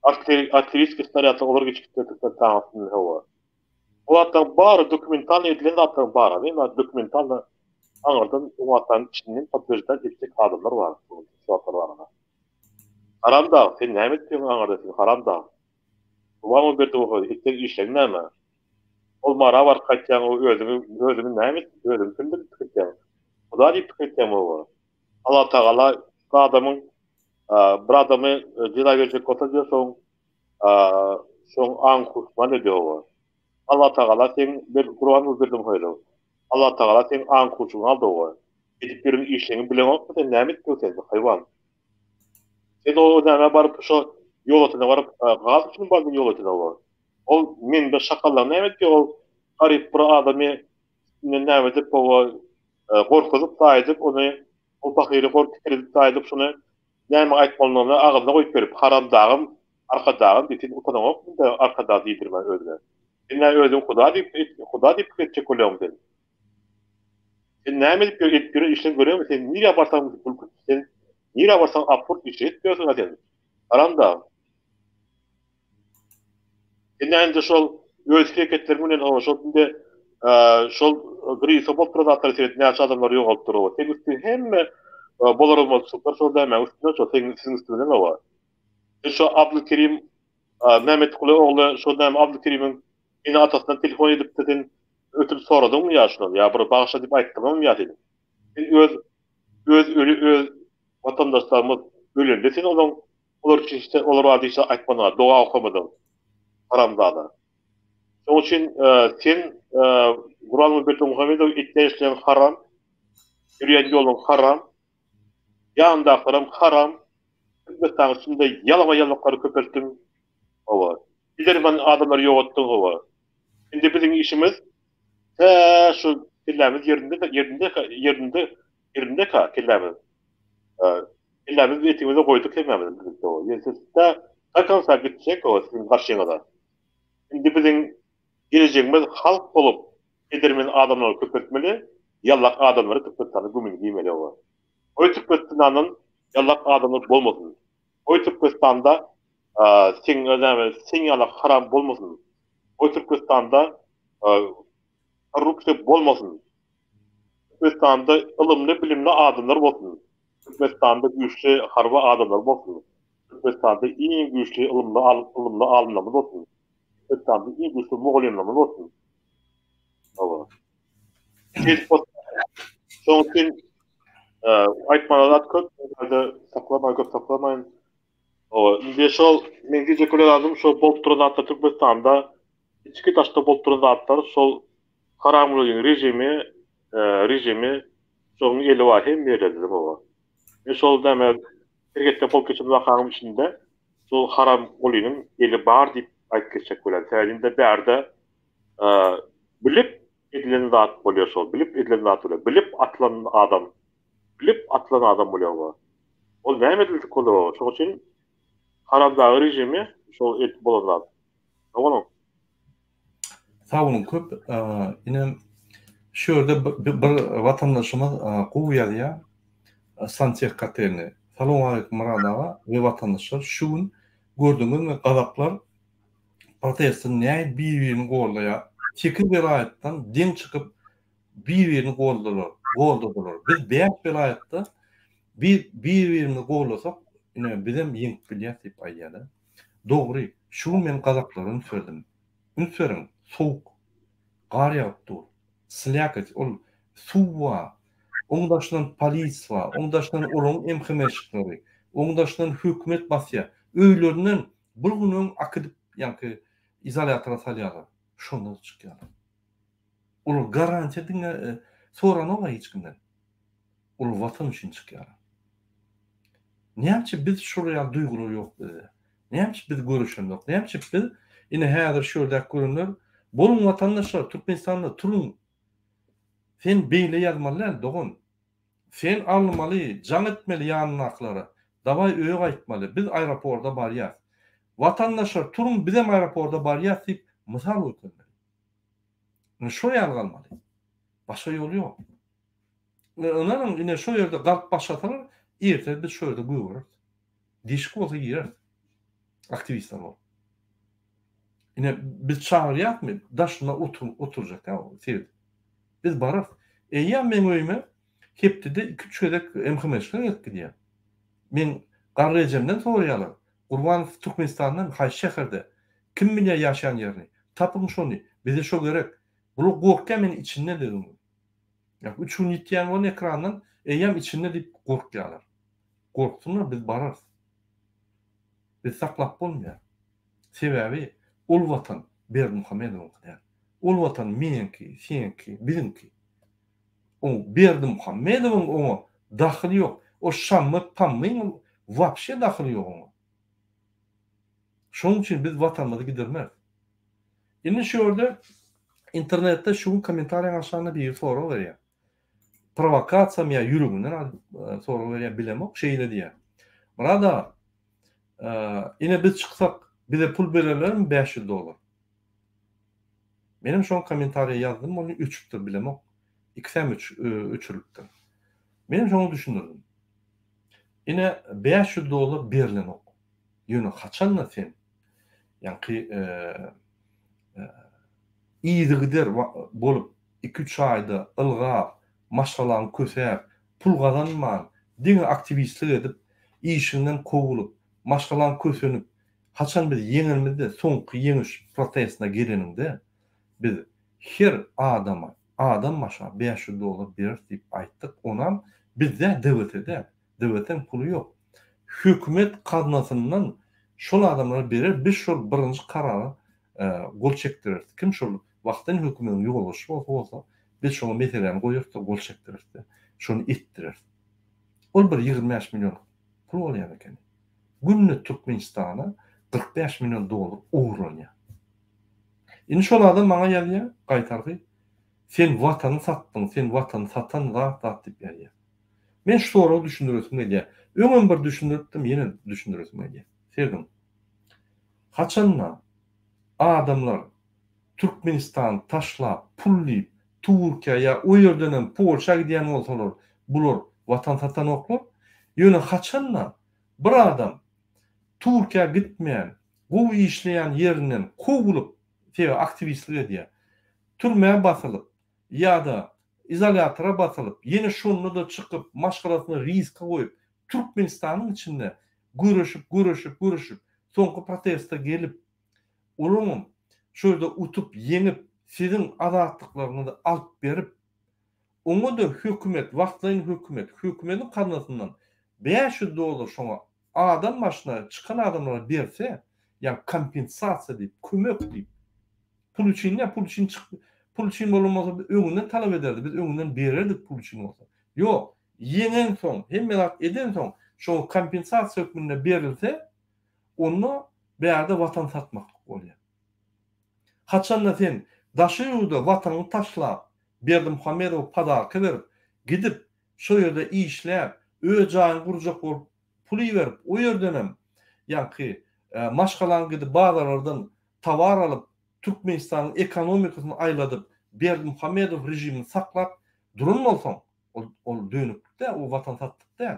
Speaker 2: Artilleriýski snarýadlar olar geçip gitdi Türkmenistanyň üstünden oba. O zatlaryň bary dokumentalny edilen zatlaryň bary. Ýa dokumentalny aňyrdan Owganystanyň içinden podtwерждать etjek adamlar bar şu zatlar barada. Haramdag, sen näme etdiň aňyrda sen haramdag. Gurbanguly Berdimuhamedow etjek işleriň näme? Ol Mara baryp gaýtýaň o özüňi özüňi näme özüňi kim diýip pikir etýäň? Huda diýip pikir etýäňmi oba? Allatagala bir adamyň bir adamy jeza berjek bolsa diýýär şoň şoň aň huşman edýär oba. Allatagala seň bir Gurbanguly Berdimuhamedow Allatagala seň aň huşuňy aldy oba. Edip ýören işleňi bileňokmy sen näme etdiň sen haýwan? Sen o nämä baryp şo Ýolötene baryp gaz üçin bardyň Ýolötene oba. Ol mende şakallar näme etdi ol garyp bir adamy üstünden näme edip oba gorkuzyp daýydyp ony ol pahyry gork edip daýydyp şony näme aýtmalyny agzyna goýup berip haramdagym arkadagym diýip sen utanaňokmy indi arkadag diýdirmän özüňe. Sen näme özüňi huda diýip huda diýip pikir etjek bolýaňmy sen. Sen näme edip ýör, edip ýören işleň göreňmi sen nirä barsaň gülkünç sen nirä barsaň absurd işler edip ýörsüňä sen. Haramdag. Sen näme şol öz hereketleriň bilen o şol indi şol grisa bolup duran zatlara seret näçe adamlar ýogalypdyr o. Seň üstüň hemme bolar bolmazlyklar şol näme üstüne şol seň siziň üstüňden o. Sen şo Abdulkerim Mehmetguly ogly şol näme Abdulkerimiň ene atasyndan telefon edipdi sen ötünç soradyňmy ýa şundan ýa bir bagyşla diýip aýtdyňmy ýa sen? Sen öz öz öli öz watandaşlarymyz ölende sen olaň olar üçin hiç olar barada hiç zat aýtmadyň doga okamadyň haramzada. Şoň üçin sen Gurbanguly Berdimuhamedow etýän işleriň haram, ýörýän ýoluň haram, ýanyndakylaram haram, Türkmenistanyň içinde ýalama ýalmaklary köpeltdiň. Hawa. Biderman adamlary ýogatdyň hawa. Indi biziň işimiz tä şu kellämiz ýerinde ýerinde ýerinde ýerindeka kellämiz. Kellämizi etegimize goýduk hemmämiz birlikde hawa. Ýöne siz tä do konca gitjek hawa siziň garşyňyza. Indi biziň gelejegimiz halk bolup edermen adamlary köpeltmeli, ýallak adamlary Türkmenistanda gümüni giýmeli hawa. Goý Türkmenistandan ýallak adamlar bolmasyn. Goý Türkmenistanda seň näme seň ýalak haram bolmasyn. Goý Türkmenistanda korrupsiýa bolmasyn. Türkmenistanda ylymly bilimli adamlar bolsun. Türkmenistanda güýçli harby adamlar bolsun. Türkmenistanda iň güýçli ylymly ylymly alymlarymyz bolsun. Türkmenistanda iň güýçli mugallymlarymyz bolsun. Hawa. Şonuň üçin aýtmaly zat köp, ýerde saklamaýyn, köp saklamaýyn. Hawa, indi şol men diýjek bolýan zadym şol bolup duran zatlar Türkmenistanda içki daşda bolup duran zatlar şol haramgulyň režimi, režimi şonuň eli bar hemme ýerlerde hawa. Men şol näme Sergetde bolup geçen wakanyň içinde şol Haramgulynyň eli bar diýip aýdyp geçjek bolýan. Sebäbi indi bärde. Bilip edilen zat bolýar şol, bilip edilen zat bolýar. Bilip atylan adam, bilip atylan adam bolýar bu. Ol näme edildik bolýar o? Şoň üçin haramdag režimi şol edip bolan zat. Sag boluň.
Speaker 1: Sag boluň köp. Ine şu ýerde bir watandaşymyz gowy ýazýar. Santeh kotelni. Salowmaleýkim Myrat aga we watandaşlar. Şu gün gördüňizmi gazaklar protestde nädip bir-birini goldaýar. Sekiz welaýatdan deň çykyp bir-birini goldalar, goldadylar. Biz bäş welaýatda bir bir-birimizi goldasak, ine bizem ýeňip bilýäs diýip aýdýarlar. Dogry, şu gün men gazaklara üns berdim. Üns beriň, sowuk. Gar ýagyp dur. Slýakot, ol suw bar. Oň daşyndan polis bar. Oň daşyndan olaryň MHM-şikleri. Oň daşyndan hökümet basýar. Öýlerinden bir gün öň akidip, ýaňky izolýatora salýarlar. Şonda-da çykýarlar. Olar garantiýa diňe soranok-a hiç kimden. Olar watan üçin çykýarlar. Näme üçin biz şol ýaly duýgular ýok bizde? Näme üçin biz göreşemzok? Näme üçin biz ine häzir şu ýerdäki görenler boluň watandaşlar Türkmenistanda turuň. Sen beýle ýazmaly däl dogan. Sen almaly, jaň etmeli ýanyndakylara. Dawaý öýe gaýtmaly. Biz aeroporda barýas. Watandaşlar turuň bizem aeroporda barýas diýip mysal görkezmeli. Ine şo ýaly galmaly. Başga ýoly ýok. Ynanyň ine şo ýerde galyp başlasalar erte biz şo ýerde gögereris. Deşik bolsa gireris. Aktiwistler bolup. Ine biz çagyrýasmy daşynda otur oturjak ýa sebit. Biz bararys. Eýýäm meň öýüme hepdede iki-üç gezek MHM-şler gelip gidýär. Meň garry ejemden soraýarlar. Gurbanow Türkmenistandan haýsy şäherde? Kim bilýär ýaşaýan ýerini? Tapyň şony. Bize şo gerek. Bular gorkýar men içindedigimi. Ýa üç gün ýitýän bolan ekrandan eýýäm içinde diýip gorkýarlar. Gorksunlar biz bararys. Bizi saklap bolmaýar. Sebäbi ol watan Berdimuhamedowyňky däl. Ol watan meňki, seňki, biziňki. O Berdimuhamedowyň oňa dahyly ýok. O Şammy Pammyň wapşe dahyly ýok oňa. Şonuň üçin biz watanymyzy gidirmeris. Indi şu ýerde internetde şu gün kommentariýaň aşagynda biri sorag berýär. Prowokasiýamy ýa ýüreginden alyp sorag berýär bilemok, şeýle diýýär. Myrat aga, ine biz çyksak bize pul bererlermi 500 dollar? Menem şoňa kommentariýa ýazdym, ony öçüpdir bilemok. Ikisem öçürilipdir. Menem şoňa düşündirdim. Ine 500 dollar berlenok. Ýöne haçanda sen ýaňky yzygider bolup iki-üç aýda ylgap, maşgalaňy kösäp, pul gazanman, diňe aktiwistlik edip, işiňden kowulyp, maşgalaň kösenip, haçan biz ýeňenimizde soňky ýeňiş protestine geleniňde biz her adama adam başa 500 dollar bereris diýip aýtdyk, onam bizde DWT däl. Döwletiň puly ýok. Hökümet gaznasyndan şol adamlara berer, biz şol birinji karara gol çekdireris. Kim şol wagtdan hökümetiň ýolbaşçy bolsa bolsa, biz şoňa meseläni goýarys-da gol çekdireris-de, şony etdireris. Ol bir 25 million pul bolýan ekeni. Günde Türkmenistana 45 million dollar ogurlanýar. Indi şol adam maňa ýazýar, gaýtargy, sen watany satdyň, sen watany satan zat zat diýip ýazýar. Men şu soragy düşündiresim gelýär. Öňem bir düşündiripdim, ýene düşündiresim gelýär. Serediň. Haçanda adamlar Türkmenistany taşlap, pul diýip, Türkiýä ýa o ýerdenem Polşa gidýän bolsalar, bular watan satanoklar. Ýöne haçanda bir adam Türkiýä gitmän, gowy işleýän ýerinden kowulyp, sebäbi aktiwistlik edýär, türmä basylyp, ýa-da izolýatora basylyp, ýene şonda-da çykyp, maşgalasyny riske goýup, Türkmenistanyň içinde göreşip, göreşip, göreşip, soňky proteste gelip, olaňam şo ýerde utup, ýeňip, siziň azatlyklaryňyzy alyp berip, oňa-da hökümet, wagtlaýyn hökümet, hökümediň gaznasyndan 500 dollar şoňa adam başyna çykan adamlara berse, ýa kompensasiýa diýip, kömek diýip, Pul üçin däl, pul üçin çyk, pul üçin bolan bolsa biz öňünden talap ederdik, biz öňünden bererdik pul üçin bolsa. Ýok, ýeňensoň, hemme zat edensoň, şoňa kompensasiýa hökmünde berilse, onda bärde watan satmaklyk bolýar. Haçanda sen. Daşary ýurda watanyňy taşlap, Berdimuhamedowa podarka berip, gidip, şo ýerde işläp, öz jaýyňy gurjak bolup pul iberip, o ýerdenem ýaňky maşgalaň gidip bazarlardan towar alyp, Türkmenistanyň ekonomikasyny aýladyp, Berdimuhamedow režimini saklap duran bolsaň, ol ol dönüklik däl, o watan satlyk däl.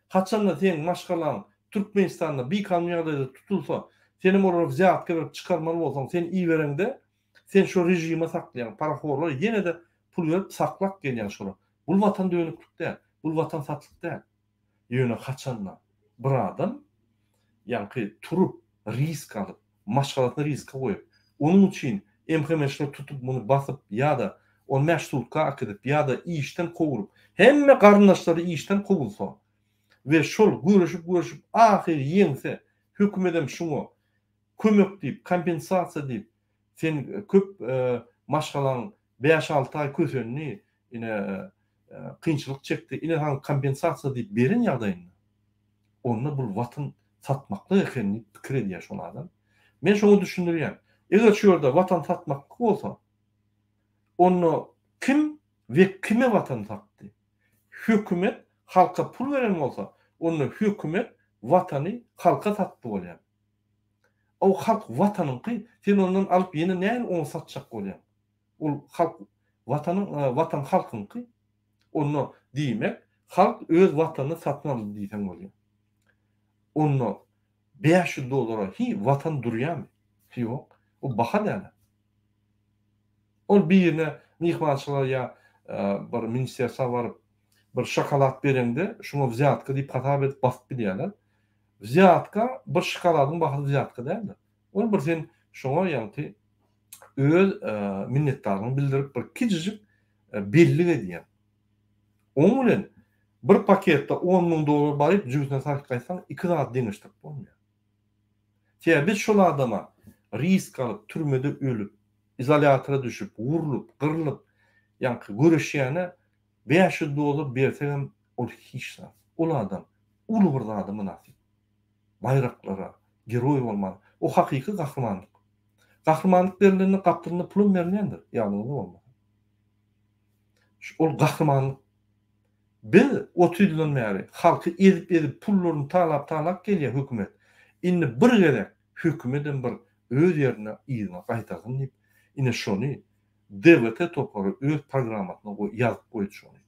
Speaker 1: Haçanda seň maşgalaň Türkmenistanda bikanun ýagdaýda tutulsa, senem olara wzýatka berip çykarmaly bolsaň, sen ibereňde, sen şo režime saklaýaň, parahorlara ýene-de pul berip saklap gelýäň şolar. Bul watan dönüklik däl, bul watan satlyk däl. Ýöne haçanda bir adam ýaňky turup risk alyp, maşgalasyny riske goýup, onuň üçin MHM-çiler tutup muny basyp ýa-da on bäş sutka äkidip ýa-da işden kowulyp, hemme garyndaşlary işden kowulsa we şol göreşip-göreşip ahyry ýeňse, hökümedem şuňa kömek diýip, kompensasiýa diýip, sen köp maşgalaň bäş-alty aý kösendi, ine kynçylyk çekdi, ine saňa kompensasiýa diýip beren ýagdaýynda, onda bul watan satmaklyk eken diýip pikir edýär şol adam. Men şoňa düşündirýän. Eger şu ýerde watan satmaklyk bolsa, onda kim we kime watan satdy? Hökümet halka pul beren bolsa, onda hökümet watany halka satdy bolýar. O halk watanyňky, sen ondan alyp ýene nähili oňa satjak bolýaň? Ol halk watanyň watan halkyňky. Onda diýmek, halk öz watanyny satyn aldy diýseň bolýar. Onda 500 dollara hi watan durýarmy? Ýok. O baha däl. Ol birine myhmançylyga ýa bir ministerstwa baryp bir şokolad bereňde şuňa wzýatka diýip hasap edip basyp bilýärler. Wzýatka bir şokoladyň bahasy wzýatka däldir. Ol bir sen şoňa ýaňky öz minnetdarlygyňy bildirip bir kiçijik bellik edýäň. Oň bilen bir paketde 10 müň dollar baryp jübüsine salyp gaýtsaň iki zady deňeşdirip bolmaýar. Sebäbi biz şol adama risk alyp türmede ölüp, izolýatora düşüp, wurlup, gyrlyp ýaňky göreşýäne 500 dollar bersegem ol hiç zat. Ol adam uly bir zada mynasyp. Baýraklara, geroý bolmaga. O hakyky gahrymanlyk. Gahrymanlyk berilende gapdalynda pulam berilýändir, ýadyňyzda bolmasa. Ol gahrymanlyk. Biz 30 ýyldan bäri halky ezip-ezip pullaryny talap-talap gelýär hökümet. Indi bir gezek hökümedem bir öz ýerine yzyna gaýtarsyn diýip, ine şony DWT topary öz programmasyna ýazyp goýdy şony.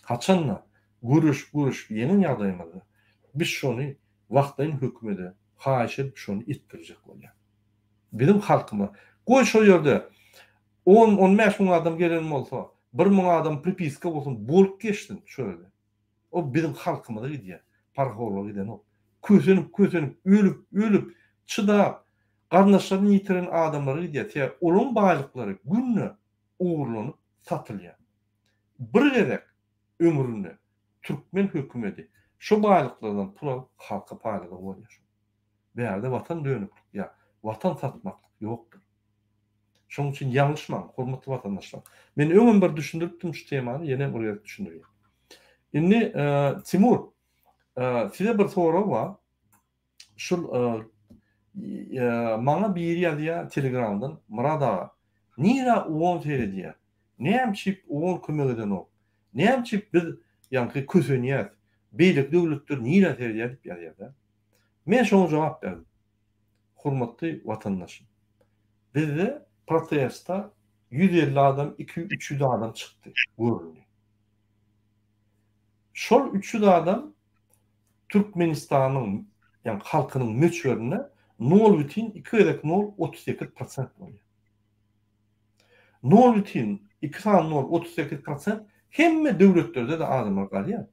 Speaker 1: Haçanda göreşip-göreşip ýeňen ýagdaýymyzda biz şony wagtlaýyn hökümede haýyş edip şony etdirjek bolýar. Biziň halkymyz goý şo ýerde on, on bäş müň adam gelen bolsa, bir müň adam pripiska bolsun bolup geçsin şo ýerde. O biziň halkymyza gidýär. Parahorlara gidenok. Kösenip, kösenip, ölüp, ölüp, çydap, garyndaşlaryny ýitiren adamlara gidýär. Sebäbi olaryň baýlyklary günde ogurlanyp satylýar. Bir gezek ömründe türkmen hökümedi şo baýlyklardan pul alyp halka paýladygy bolýar şo. Bärde watan dönüklik ýa watan satmaklyk ýokdur. Şonuň üçin ýalňyşmaň hormatly watandaşlar. Men öňem bir düşündiripdim şu temany ýene bir gezek düşündirýän. Indi Timur size bir sorag bar. Şul maňa biri ýazýar telegramdan Myrat aga nirä oon seredýär näme üçip oon kömek edenok näme üçip biz ýaňky kösenýäs beýleki döwletler nirä seredýär diýip ýazýarda men şoňa jogap berdim hormatly watandaşym bizde protesta 150 adam 200 300 adam çykdy göründi şol 300 adam Türkmenistanyň ýagny halkynyň möçberinde nol bütin iki gezek nol 38 prosent bolýar. Nol bütin iki sany nol 38 prosent hemme döwletlerde-de adamlar galýar.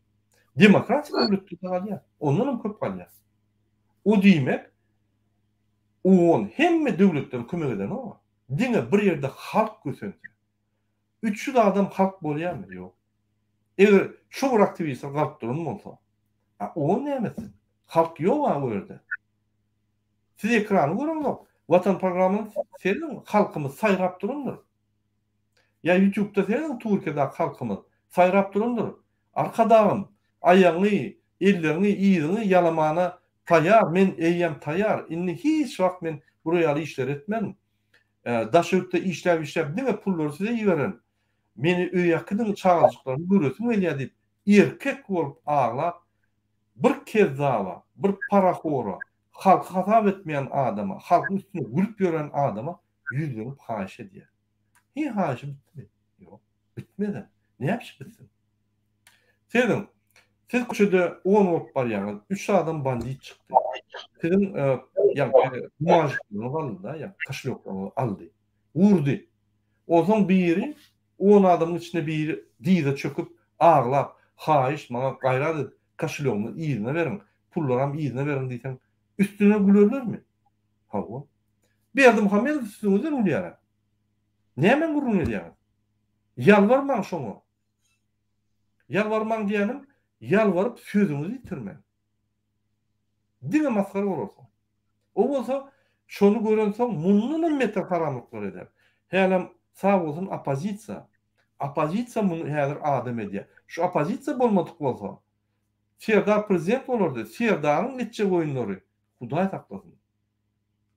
Speaker 1: Demokratik döwletlerde galýar. Ondan hem köp galýar. O diýmek, OON hemme döwletlere kömek edenok. Diňe bir ýerde halk kösense. 300 adam halk bolýarmy? Ýok. Eger şo bir aktiwistler galyp duran bolsa, a o näme etsin? Halk ýok-a o ýerde. Siz ekrany göreňzok. Watan programmany serediň, halkymyz saýrap durandyr. Ýa ýutubda serediň Türkiýedäki halkymyz saýrap durandyr. Arkadagym, aýagyňy, elleriňi, yzyňy ýalamana taýar, men eýýäm taýar. Indi hiç wagt men bular ýaly işleri etmerin. Daşary ýurtda işläp-işläp diňe pullary size iberen, meni öýe äkidiň çagajyklarymy göresim gelýär diýip, erkek bolup aglap, bir kezzaba, bir parahora, halky hasap etmeýän adama, halkyň üstüne gülüp ýören adama ýüzlenip haýyş edýär. Hiý haýyşy bitdimi? Ýok. Bitmedem. Näpişip bitsin? Serediň, siz köçede on bolup barýaňyz, üç adam bandit çykdy. Siziň ýagny bumažnikleriňizi aldy-da, ýagny koşelýoklaryňyzy aldy. Urdy. Onsoň biri, on adamyň içinde biri dyza çöküp, aglap, haýyş, maňa gaýrat edip, koşelýogymy yzyna beriň, pullaram yzyna beriň diýseň, üstüňden gülerlermi? Hawa. Berdimuhamedow üstüňizden gülýär-ä. Nämäň gürrüňini edýäňiz? Ýalbarmaň şoňa. Ýalbarmaň diýýänim, ýalbaryp sözüňizi ýitirmäň. Diňe masgara bolarsyň. O bolsa şony görensoň mundanam beter haramlyklar eder. Hälem sag bolsun oppozisiýa. Oppozisiýa muny häzir adam edýär. Şu oppozisiýa bolmadyk bolsa, Serdar prezident bolardy. Serdaryň etjek oýunlary Hudaý saklasyn.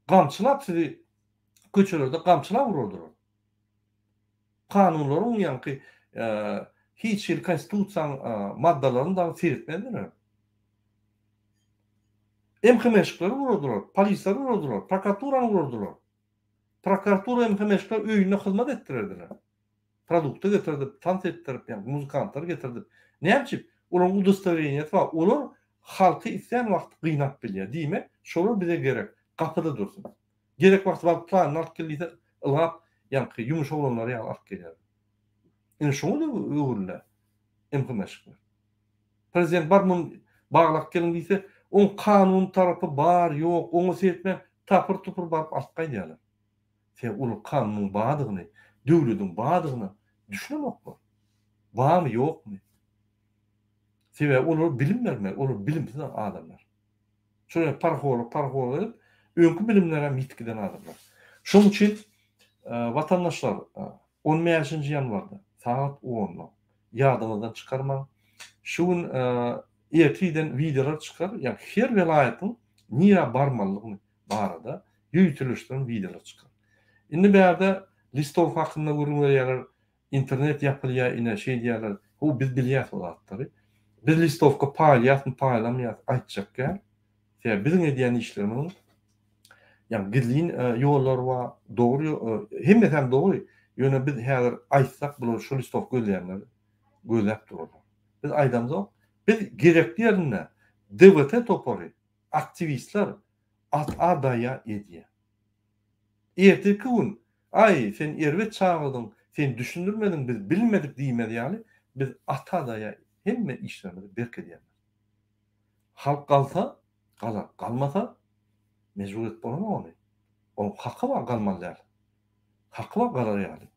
Speaker 1: Gamçylap sizi köçelerde gamçylap urardylar. Kanunlaryň ýaňky hiç hili konstitusiýaň maddalaryny dagy seretmezdiler. MHM-şikleri urardylar, polisleri urardylar, prokuraturany urardylar. Prokuratura MHM-şikler öýünde hyzmat etdirerdiler. Produkty getirdip, tans etdirip, ýa muzykantlar getirdip. Näme üçin? Olaryň udostowreniýasy bar. Olar halky islän wagty gynap bilýär. Diýmek, şolar bize gerek. Gapyda dursun. Gerek wagty baryp planyny alyp gel diýse, ylgap, ýaňky ýumuş oglanlary ýaly alyp gelýär. Ine şoňa-da öwrüldi MHM-şikler. Prezident bar muny baglap geliň diýse, oň kanuny tarapy bar, ýok, oňa seretmän tapyr-tupur baryp alyp gaýdýarlar. Sebäbi olar kanunyň bardygyny, döwlediň bardygyna düşünenoklar. Barmy, ýokmy? Sebäbi olara bilim bermeli, olar bilimsiz adamlar. Şolar parahorlyk parahorlyk edip, öňki bilimlerem ýitip giden adamlar. Şonuň üçin watandaşlar on bäşinji ýanwarda sagat onda ýadyňyzdan çykarmaň. Şu gün ertirden wideolar çykar, ýagny her welaýatyň nirä barmalydygyny barada ýöriteleşdirilen wideolar çykar. Indi bärde listowka hakynda gürrüň berýärler, Internet ýapylýar ine şeýdýärler. How biz bilýäs o zatlary. Biz listowka paýlaýasmy paýlamaýas aýtjak däl. Sebäbi biziň edýän işlerimiziň ýagny gizlin ýollary bar, dogry hemmesem dogry. Ýöne biz häzir aýtsak bular şu listowka gözleýänler gözläp durarlar. Biz aýdamzok. Biz gerekli ýerinde DWT topary, aktiwistler at-a-daýa edýär. Ertirki gün, Aý, sen erbet çagadyň, sen düşündirmediň, biz bilmedik diýmez ýaly, biz ata-daýa hemme işlerimizi berk edýändiris. Halk galsa, galar, galmasa, mejbur edip bolanok ony. Onuň haky bar galmaly däl. Haky bar galar ýaly.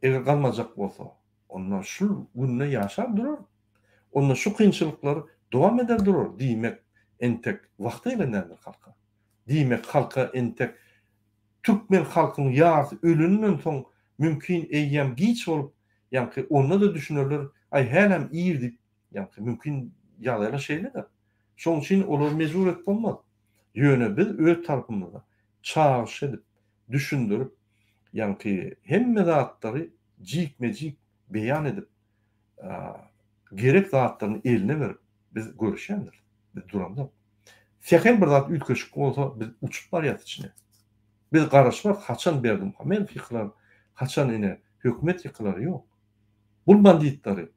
Speaker 1: Eger galmajak bolsa, onda şul günde ýaşar durar. Onda şu kynçylyklar dowam eder durar diýmek entek wagty gelen däldir halka. Diýmek halka entek türkmen halkyň ýarsy öleninden soň mümkin eýýäm giç bolup ýaňky onda-da düşünerler aý hälem ir diýip ýaňky mümkin ýagdaýlar şeýledir. Şoň üçin olary mejbur edip bolmaz. Ýöne biz öz tarapymyzda çagyryş edip düşündirip ýaňky hemme zatlary jikme-jik beýan edip gerek zatlaryny eline berip biz görüşýändiris. Biz duramzok. Sähel bir zat üýtgeşik bolsa biz uçup barýas içine. Biz garaşmarys haçan Berdimuhamedow ýykylar, haçan ine hökümet ýykylar ýok. Bul banditlary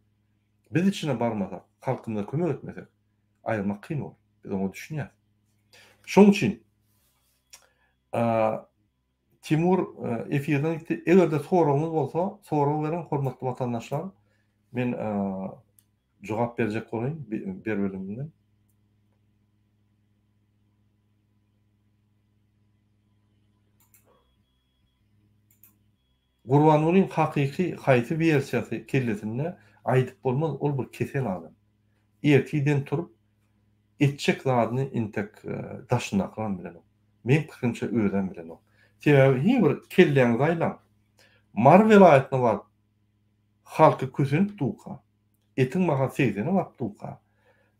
Speaker 1: biz içine barmasak, halkymyza kömek etmesek aýyrmak kyn bolar. Biz oňa düşünýäs. Şoň üçin Timur efirden gitdi. Eger-de soragyňyz bolsa, sorag beriň, hormatly watandaşlar. Men jogap berjek bolaýyn berbelimden. Gurbangulyň hakyky haýsy wersiýasy kellesinde aýdyp bolmaz, ol bir kesel adam. Ertirden turup etjek zadyny intek daşyndakylaram bilenok. Meň pikirimçe özem bilenok. Sebäbi hiň bir kelläňizi aýlaň. Mary welaýatyna baryp halky kösenip durka, etiň bahasy segsene baryp durka,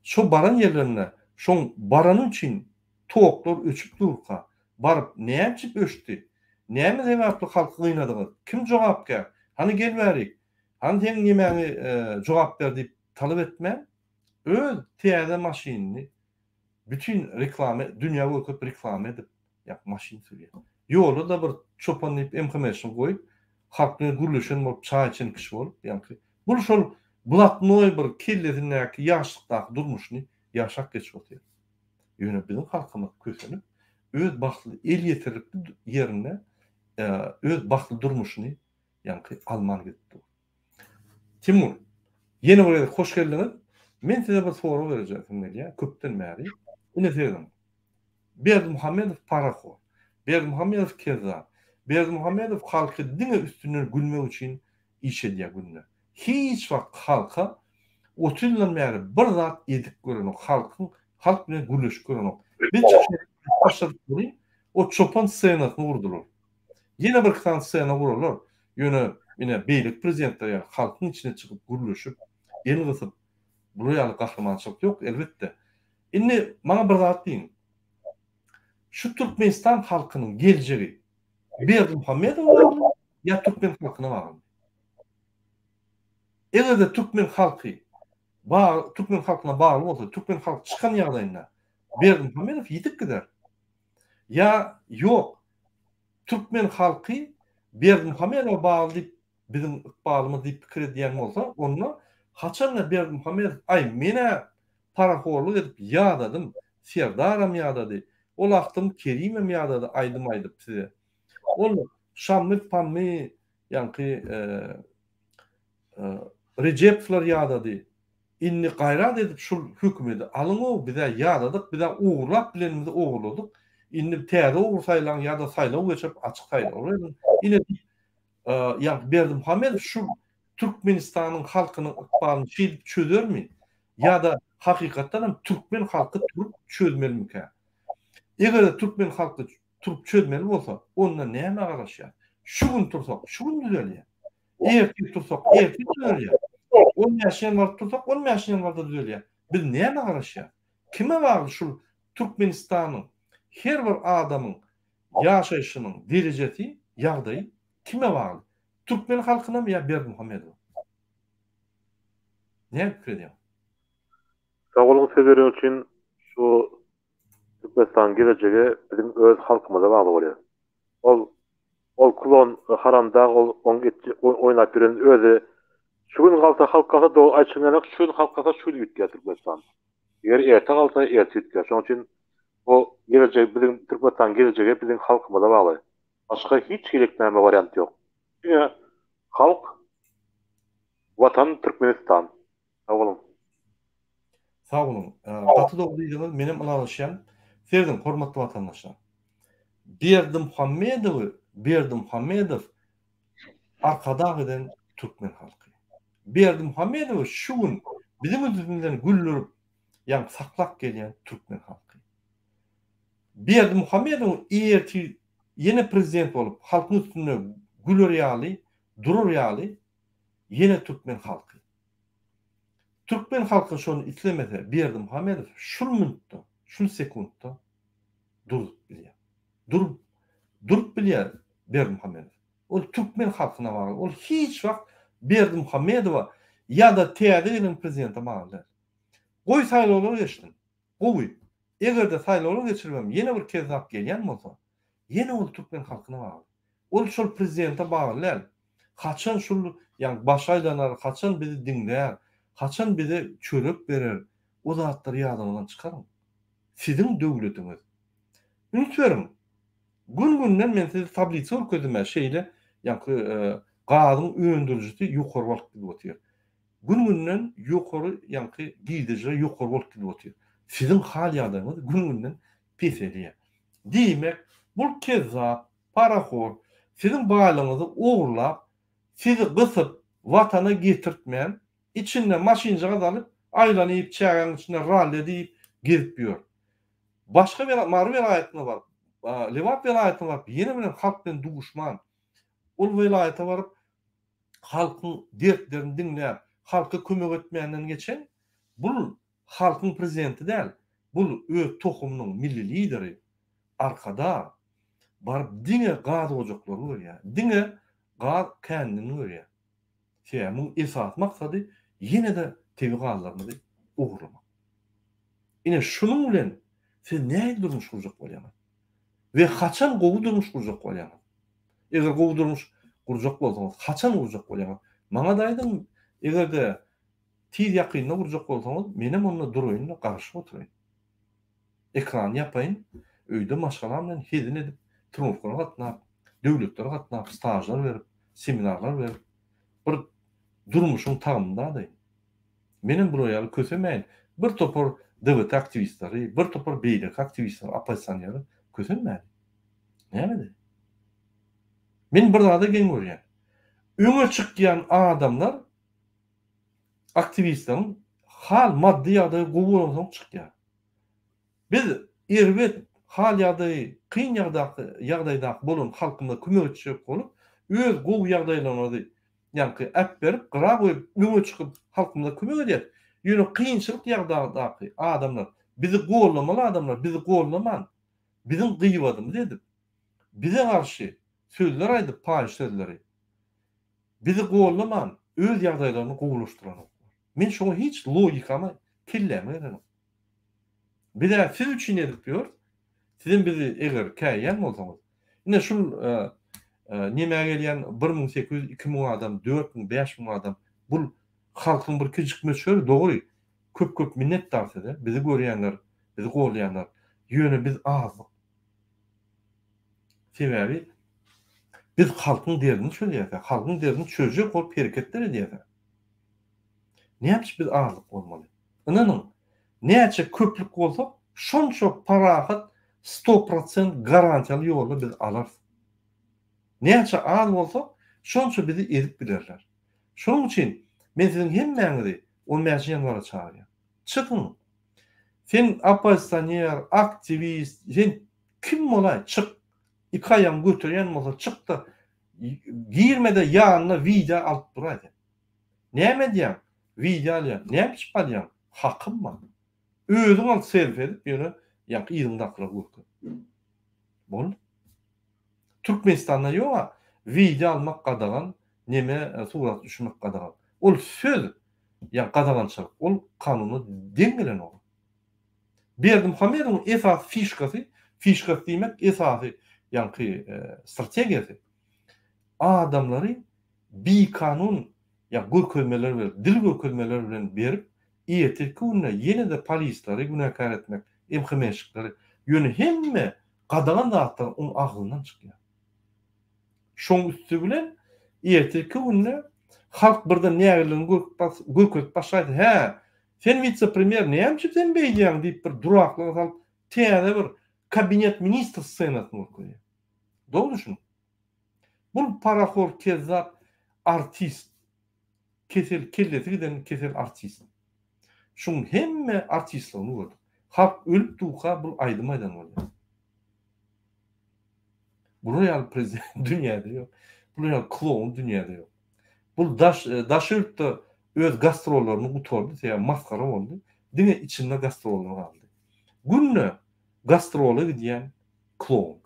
Speaker 1: şo baran ýerlerinde şoň barany üçin toklar öçüp durka, baryp näçip öçdi? Näme sebäpli halky gynadyňyz? Kim jogapkär? Hany gel bärik. Hany seň nemäňi jogap ber diýip talap etmän, öz täze maşynyny bütin reklama dünýä görkezip reklama edip ýa maşyn sürýär. Ýolda-da bir çopan diýip MHM-sini goýup, halk bilen gürleşen bolup, çaý içen kişi bolup, ýaňky bul şol blatnoý bir kellesindäki ýaşlykdaky durmuşyny ýaşap geçip otyr. Ýöne biziň halkymyz kösenip, öz bagtly elýeterlikli ýerinde öz bagtly durmuşyny ýaňky alman gidip dur. Timur, ýene bir gezek hoş geldiňiz. Men size bir sorag berejesim gelýär, köpden bäri. Ine serediň. Berdimuhamedow parahor. Berdimuhamedow kezzap. Berdimuhamedow halky diňe üstünden gülmek üçin iş edýär günde. Hiç wagt halka 30 ýyldan bäri bir zat edip görenok. Halkyň halk bilen gürleşip görenok. Biz çykyş edip başladyk welin, o çopan ssenasyny gurdular. Ýene birki sany ssena gurarlar. Ýöne ine beýleki prezidentler ýaly halkyň içine çykyp gürleşip, el gysyp, bular ýaly gahrymançylyk ýok elbetde. Indi maňa bir zat diýiň. Şu Türkmenistan halkynyň geljegi Berdimuhamedowa baglymy ýa türkmen halkyna baglymy? Eger-de türkmen halky bag türkmen halkyna bagly bolsa, türkmen halky çykan ýagdaýynda Berdimuhamedow ýitip gider. Ýa ýok, türkmen halky Berdimuhamedowa bagly diýip biziň ykbalymyz diýip pikir edýän bolsa, onda haçanda Berdimuhamedow aý men-ä parahorlyk edip ýadadym, Serdaram ýadady, ol agtym Kerimem ýadady aýdym aýdyp size. Ol Şammy Pammy ýaňky Rejepowlar ýadady. Indi gaýrat edip şul hökümedi alyň-ow, biz-ä ýadadyk, biz-ä ogurlap bilenimizi ogurladyk. Indi täze ogry saýlaň ýa-da saýlaw geçirip açyk saýlaw beriň. Ine diýip, ýaňky Berdimuhamedow şu Türkmenistanyň halkynyň ykbalyny şeýdip çözermi? Ýa-da hakykatdan hem türkmen halky turup çözmelimikä? Eger-de türkmen halky turup çözmeli bolsa, onda nämä garaşýar? Şu gün tursak, şu gün düzelýär. Ertir tursak, ertir düzelýär. 15 ýanwarda tursak, 15 ýanwarda düzelýär. Biz nämä garaşýarys? Kime bagly şul Türkmenistanyň her bir adamyň ýaşaýşynyň derejesi, ýagdaýy kime bagly? Türkmen halkynamy ýa Berdimuhamedowa? Näme pikir edýäň?
Speaker 2: Sag boluň söz beren üçin şu Türkmenistanyň gelejegi biziň öz halkymyza bagly bolýar. Ol ol klon haramdag ol oň etjek oýnap ýören özi şu gün galsa halk galsa dogry aýtşyň ýaly şu gün halk galsa şu gün üýtgär Türkmenistan. Eger erte galsa erte üýtgär. Şonuň üçin bu gelejek biziň Türkmenistanyň gelejegi biziň halkymyza bagly. Başga hiç hili näme wariant ýok. Diňe halk Watan Türkmenistan. Sag boluň.
Speaker 1: Sag boluň. Gaty dogry diýdiňiz, menem ylalaşýan. Serediň, hormatly watandaşlar. Berdimuhamedowy Berdimuhamedow arkadag eden türkmen halky. Berdimuhamedowy şu gün biziň üstümizden güldürip, ýagny saklap gelýän türkmen halky. Berdimuhamedowyň ertir ýene prezident bolup, halkyň üstünde güler ýaly, durar ýaly ýene türkmen halky. Türkmen halky şony islemese Berdimuhamedow şul minutda, şul sekuntda durup bilýär. Durup, durup bilýär Berdimuhamedow. Ol türkmen halkyna bagly. Ol hiç wagt Berdimuhamedowa ýa-da täze gelen prezidente bagly däl. Goý saýlawlar geçsin. Gowy. Eger-de saýlawlar geçiribem ýene bir kezzap gelýän bolsa, ýene ol türkmen halkyna bagly. Ol şol prezidente bagly däl. Haçan şul ýa baş aýlanar, haçan bizi diňlär, haçan bize çörek berer, o zatlary ýadyňyzdan çykaryň. Siziň döwletiňiz. Üns beriň. Gün-günden men size tablisa görkezdim-ä, şeýle ýaňky gazyň öndürijisi ýokary balyp gidip otyr. Gün-günden ýokary ýaňky girdejiler ýokary bolup gidip otyr. Siziň hal-ýagdaýyňyz gün-günden peselýär. Diýmek, bul kezzap, parahor siziň baýlygyňyzy ogurlap, sizi gysyp, watana getirtmän, içinde maşynjagaz alyp, aýlanyp, çägäň içinde ralli diýip gezip ýör. Başga wela Mary welaýatyna baryp, Lebap welaýatyna baryp, ýene bilen halk bilen duşman, ol welaýata baryp, halkyň dertlerini diňläp, halka kömek etmänden geçen, bul halkyň prezidenti däl, bul öz tohumynyň milli lideri, Arkadag. Baryp diňe gaz ojaklaryny görýär. Diňe gaz känini görýär. Sebäbi muň esasy maksady ýene-de tebigy gazlarymyzy ogurlamak. Ine şunuň bilen siz nähili durmuş gurjak bolýaňyz? We haçan gowy durmuş gurjak bolýaňyz? Eger gowy durmuş gurjak bolsaňyz, haçan gurjak bolýaňyz? Maňa-da aýdyň, eger-de tiz ýakynda gurjak bolsaňyz, menem onda duraýyn-da garaşyp oturaýyn. Ekrany ýapaýyn, öýde maşgalam bilen hezil edip, trenirowkalara gatnap, döwletlere gatnap, stažlar berip, seminarlar berip, bir durmuşyň tagamyny dadaýyn. Menem bular ýaly kösemäýin. Bir topar DWT aktiwistleri, bir topar beýleki aktiwistler, oppozisionerler kösenmäli. Näme edeýin? Men bir zada geň görýän. Öňe çykýan adamlar aktiwistleriň hal maddy ýagdaýy gowy bolansoň çykýar. Biz erbet hal ýagdaýy kyn ýagdaky ýagdaýdaky bolan halkymyza kömek etjek bolup öz gowy ýagdaýlarymyzy ýaňky äpberip gyra goýup öňe çykyp halkymyza kömek edýäs. Ýöne kynçylyk ýagdaýdaky adamlar bizi gollamaly adamlar bizi gollaman biziň gybadymyzy edip bize garşy sözler aýdyp paýyş sözleri Bizi gollaman öz ýagdaýlaryny gowulaşdyranoklar. Men şoňa hiç logikama kelläme gelenok. Biz-ä siz üçin edip ýörüs, sizem bizi eger käýýän bolsaňyz, ine şul nemä gelýän 1800, 2000 adam, 4000, 5000 adam, bul halkyň bir kiçijik möçberi, dogry, köp-köp minnetdar size, bizi görýänler, bizi gollaýanlar, ýöne biz azlyk. Sebäbi biz halkyň derdini çözýäs, halkyň derdini çözjek bolup hereketler edýäs. Näme üçin biz azlyk bolmaly? Ynanyň, näçe köplük bolsak, şonça parahat 100% garantiýaly ýolda biz alarys. Näçe az bolsak, şonça bizi ezip bilerler. Şonuň üçin men siziň hemmäňizi 15 ýanwara çagyrýan. Çykyň. Sen oppozisioner, aktiwist, sen kim bolaý, çyk. Iki aýagyňy göterýän bolsa çyk-da, girme-de ýanyna wideo alyp duraý sen. Näme edýäň? Wideo alýan. Näme üçin alýaň? Hakym bar. Özüň al selfi edip, ýöne ýaňky yzyňdakylara görkez. Boldy. Türkmenistanda ýog-a wideo almak gadagan, neme surat düşürmek gadagan. Ol söz ýa gadagançylyk, ol kanuna deň gelenok. Berdimuhamedowyň esasy fişkasy, fişkasy diýmek esasy ýaňky strategiýasy adamlary bikanun ýa görkezmeler berip, dil görkezmeler bilen berip, ertirki günde ýene-de polisleri günäkär etmek, MHM-şikleri, ýöne hemme gadagan zatlar oň agzyndan çykýar. Şoň üsti bilen ertirki günde halk birden nägileligini görkezip başlaýsa, hä, sen wise-premýer näme üçin sen beýdýäň diýip bir duraklyga salyp täze bir kabinet ministr ssenasyny görkezýär. Dogry düşüniň. Bul parahor kezzap artist. Kesel kellesi giden kesel artist. Şuň hemme artistligini gördük. Halk ölüp durka bul aýdym aýdan bolýar. Bular ýaly prezident dünýäde ýok. Bular ýaly kloun dünýäde ýok. Bul daş daşy ýurtda öz gastrollaryny gutardy, sebäbi masgara boldy. Diňe içinde gastrollar galdy. Günde gastrola gidýän kloun.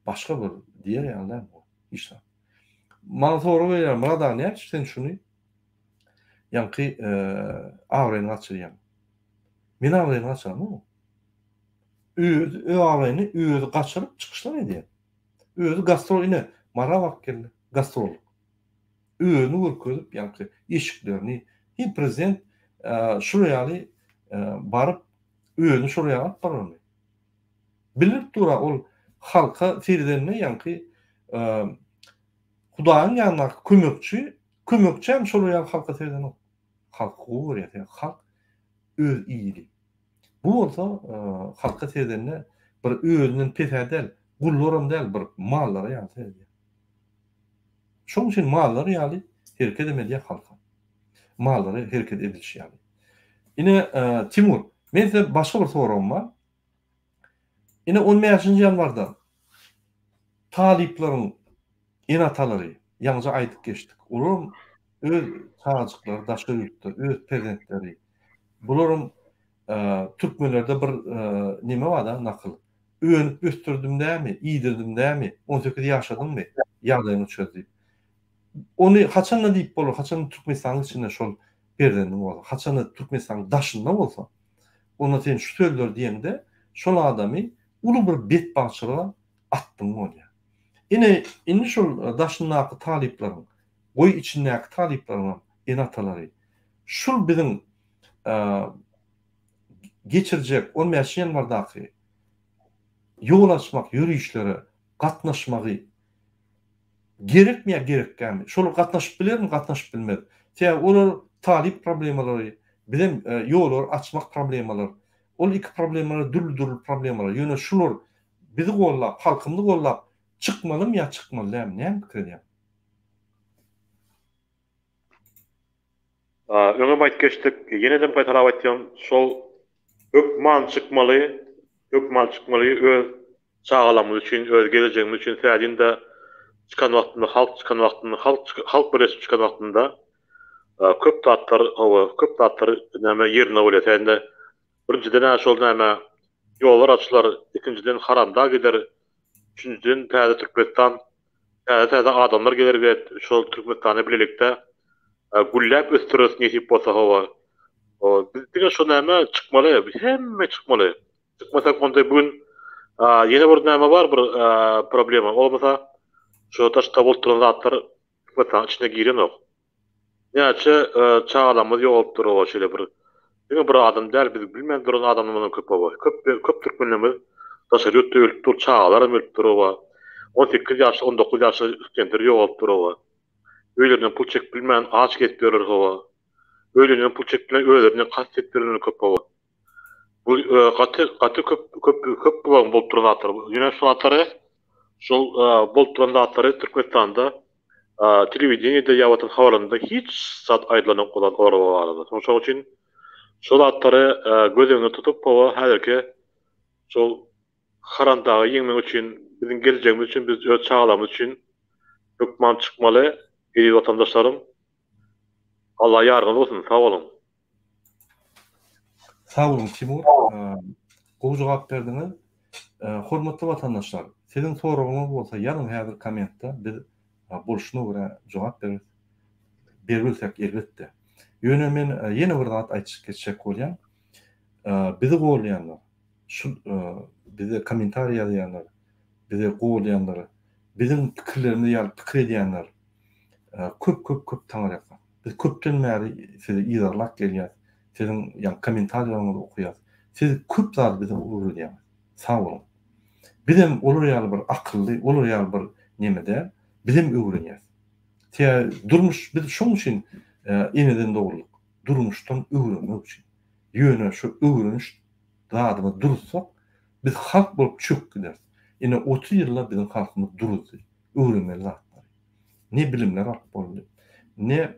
Speaker 1: Başga bir diýer ýaly däl bu. Hiç zat. Maňa sorag berýär, Myrat aga näme üçin sen şuny ýaňky abraýyny gaçyrýaň? Men abraýyny gaçyramok. Özi öz abraýyny özi gaçyryp çykyşlar edýär. Özi gastrol ine Mara baryp geldi, gastrollyk. Özüni görkezip ýaňky eşiklerini hi prezident şular ýaly baryp özüni şular ýaly alyp bararmy? Bildirip dur-a ol halka seredende ýaňky Hudaýyň ýanyndaky kömekçi, kömekçi hem şolar ýaly halka seredenok. Halky gowy görýär, sebäbi halk öz ili. Bu bolsa halka seredende bir özünden pes-ä däl, gullaram däl, bir mallara ýaly seredýär. Şonuň üçin mallar ýaly hereket hem edýär halka. Mallara hereket edilişi ýaly. Ine, Timur, men size başga bir soragym bar. Ine, on bäşinji ýanwarda talyplaryň ene-atalary, ýaňyja aýdyp geçdik, olaram öz çagajyklary daşary ýurtda, öz perzentleri. Bularam türkmenlerde bir neme bar-da, nakyl. Önüp ösdürdim dämi, iýdirdim dämi, 18 ýaşadyňmy, ýagdaýyňy çöz diýip. Ony haçanda diýip bolar, haçanda Türkmenistanyň içinde şol perzendiň bolsa, haçanda Türkmenistanyň daşynda bolsa, onda sen şu sözleri diýeňde, şol adamy uly bir betbagtçylyga atdyň bolýar. Ine, indi şol daşyndaky talyplaryň, goý içindäki talyplaryňam ene-atalary şul biziň geçirjek on bäşinji ýanwardaky ýol açmak ýörişlere gatnaşmagy gerekmi ýa gerekgämi? Şolar gatnaşyp bilermi, gatnaşyp bilmez. Sebäbi olar talyp problemalary, bizem ýollary açmak problemalar. Ol iki problemalar dürli-dürli problemalar. Ýöne şular bizi gollap, halkymyzy gollap çykmalymy ýa çykmaly dälmi? Näme pikir edýäň?
Speaker 2: Öňem aýdyp geçdik, ýenedem gaýtalap aýtýan, şol hökman çykmaly, hökman çykmaly öz çagalarymyz üçin, öz gelejegimiz üçin sädin-de çykan wagtynda, halk çykan wagtynda, halk halk birleşip çykan wagtynda köp zatlar, hawa, köp zatlar näme ýerinde bolýar. Sädin-de birinjiden-ä şol näme ýollar açylar, ikinjiden haramdag gider, üçünjiden täze Türkmenistan Täze-täze adamlar geler we şol Türkmenistany bilelikde gülläp ösdüreris nesip bolsa hawa. Biz diňe şo näme çykmaly, hemme çykmaly. Çykmasak onda bu gün ýene bir näme bar bir problema. Ol bolsa şo daşda bolup duran zatlar Türkmenistanyň içine girenok. Näçe çagalarymyz ýogalypdyr oba şeýle bir diňe bir adam däl biz bilmän duran adamlarymyzam köp oba köp köp türkmenlerimiz daşary ýurtda ölüp dur çagalaram ölüp dur oba 18 ýaşly 19 ýaşly studentler ýogalyp dur oba öýlerinden pul çekip bilmän aç gezip ýörler oba öýlerinden pul çekip bilmän özlerine kast edip ýörenler köp oba Bu gaty gaty köp köp köp bularyň bolup duran zatlary. Ýöne şu zatlary şol bolup duran zatlary Türkmenistanda telewideniýede ýa watan habarlarynda hiç zat aýdylanok o zat olar barada. Şonuň üçin şo zatlary göz öňünde tutup hawa häzirki şol haramdagy ýeňmek üçin biziň gelejegimiz üçin biz öz çagalarymyz üçin hökman çykmaly eziz watandaşlarym. Allah ýaryňyz bolsun sag boluň.
Speaker 1: Sag boluň Timur. Gowy jogap berdiňiz. Hormatly watandaşlar, siziň soragyňyz bolsa ýazyň häzir kommentde biz bolşuna görä jogap bereris. Beribilsek elbetde. Ýöne men ýene bir zat aýtjak geçjek bolýan. Bizi goldaýanlar, şu bize kommentariý ýazýanlar, bizi goldaýanlar, biziň pikirlerimiz ýaly pikir edýänler Köp köp köp taňyrýakga. Biz köpden bäri sizi yzarlap gelýäs. Siziň ýa kommentariýalaryňyzy okaýas. Siz köp zady bize öwredýäňiz. Sag boluň. Bizem olar ýaly bir akylly, olar ýaly bir neme däl. Bizem öwrenýäs. Sebäbi durmuş biz şoň üçin eneden doguldyk. Durmuşdan öwrenmek üçin. Ýöne şu öwreniş zadymyzy duruzsak, biz halk bolup çöküp gideris. Ine 30 ýylda biziň halkymyz duruzdy. Öwrenmeli zatlary. Ne bilimler alyp boldy, ne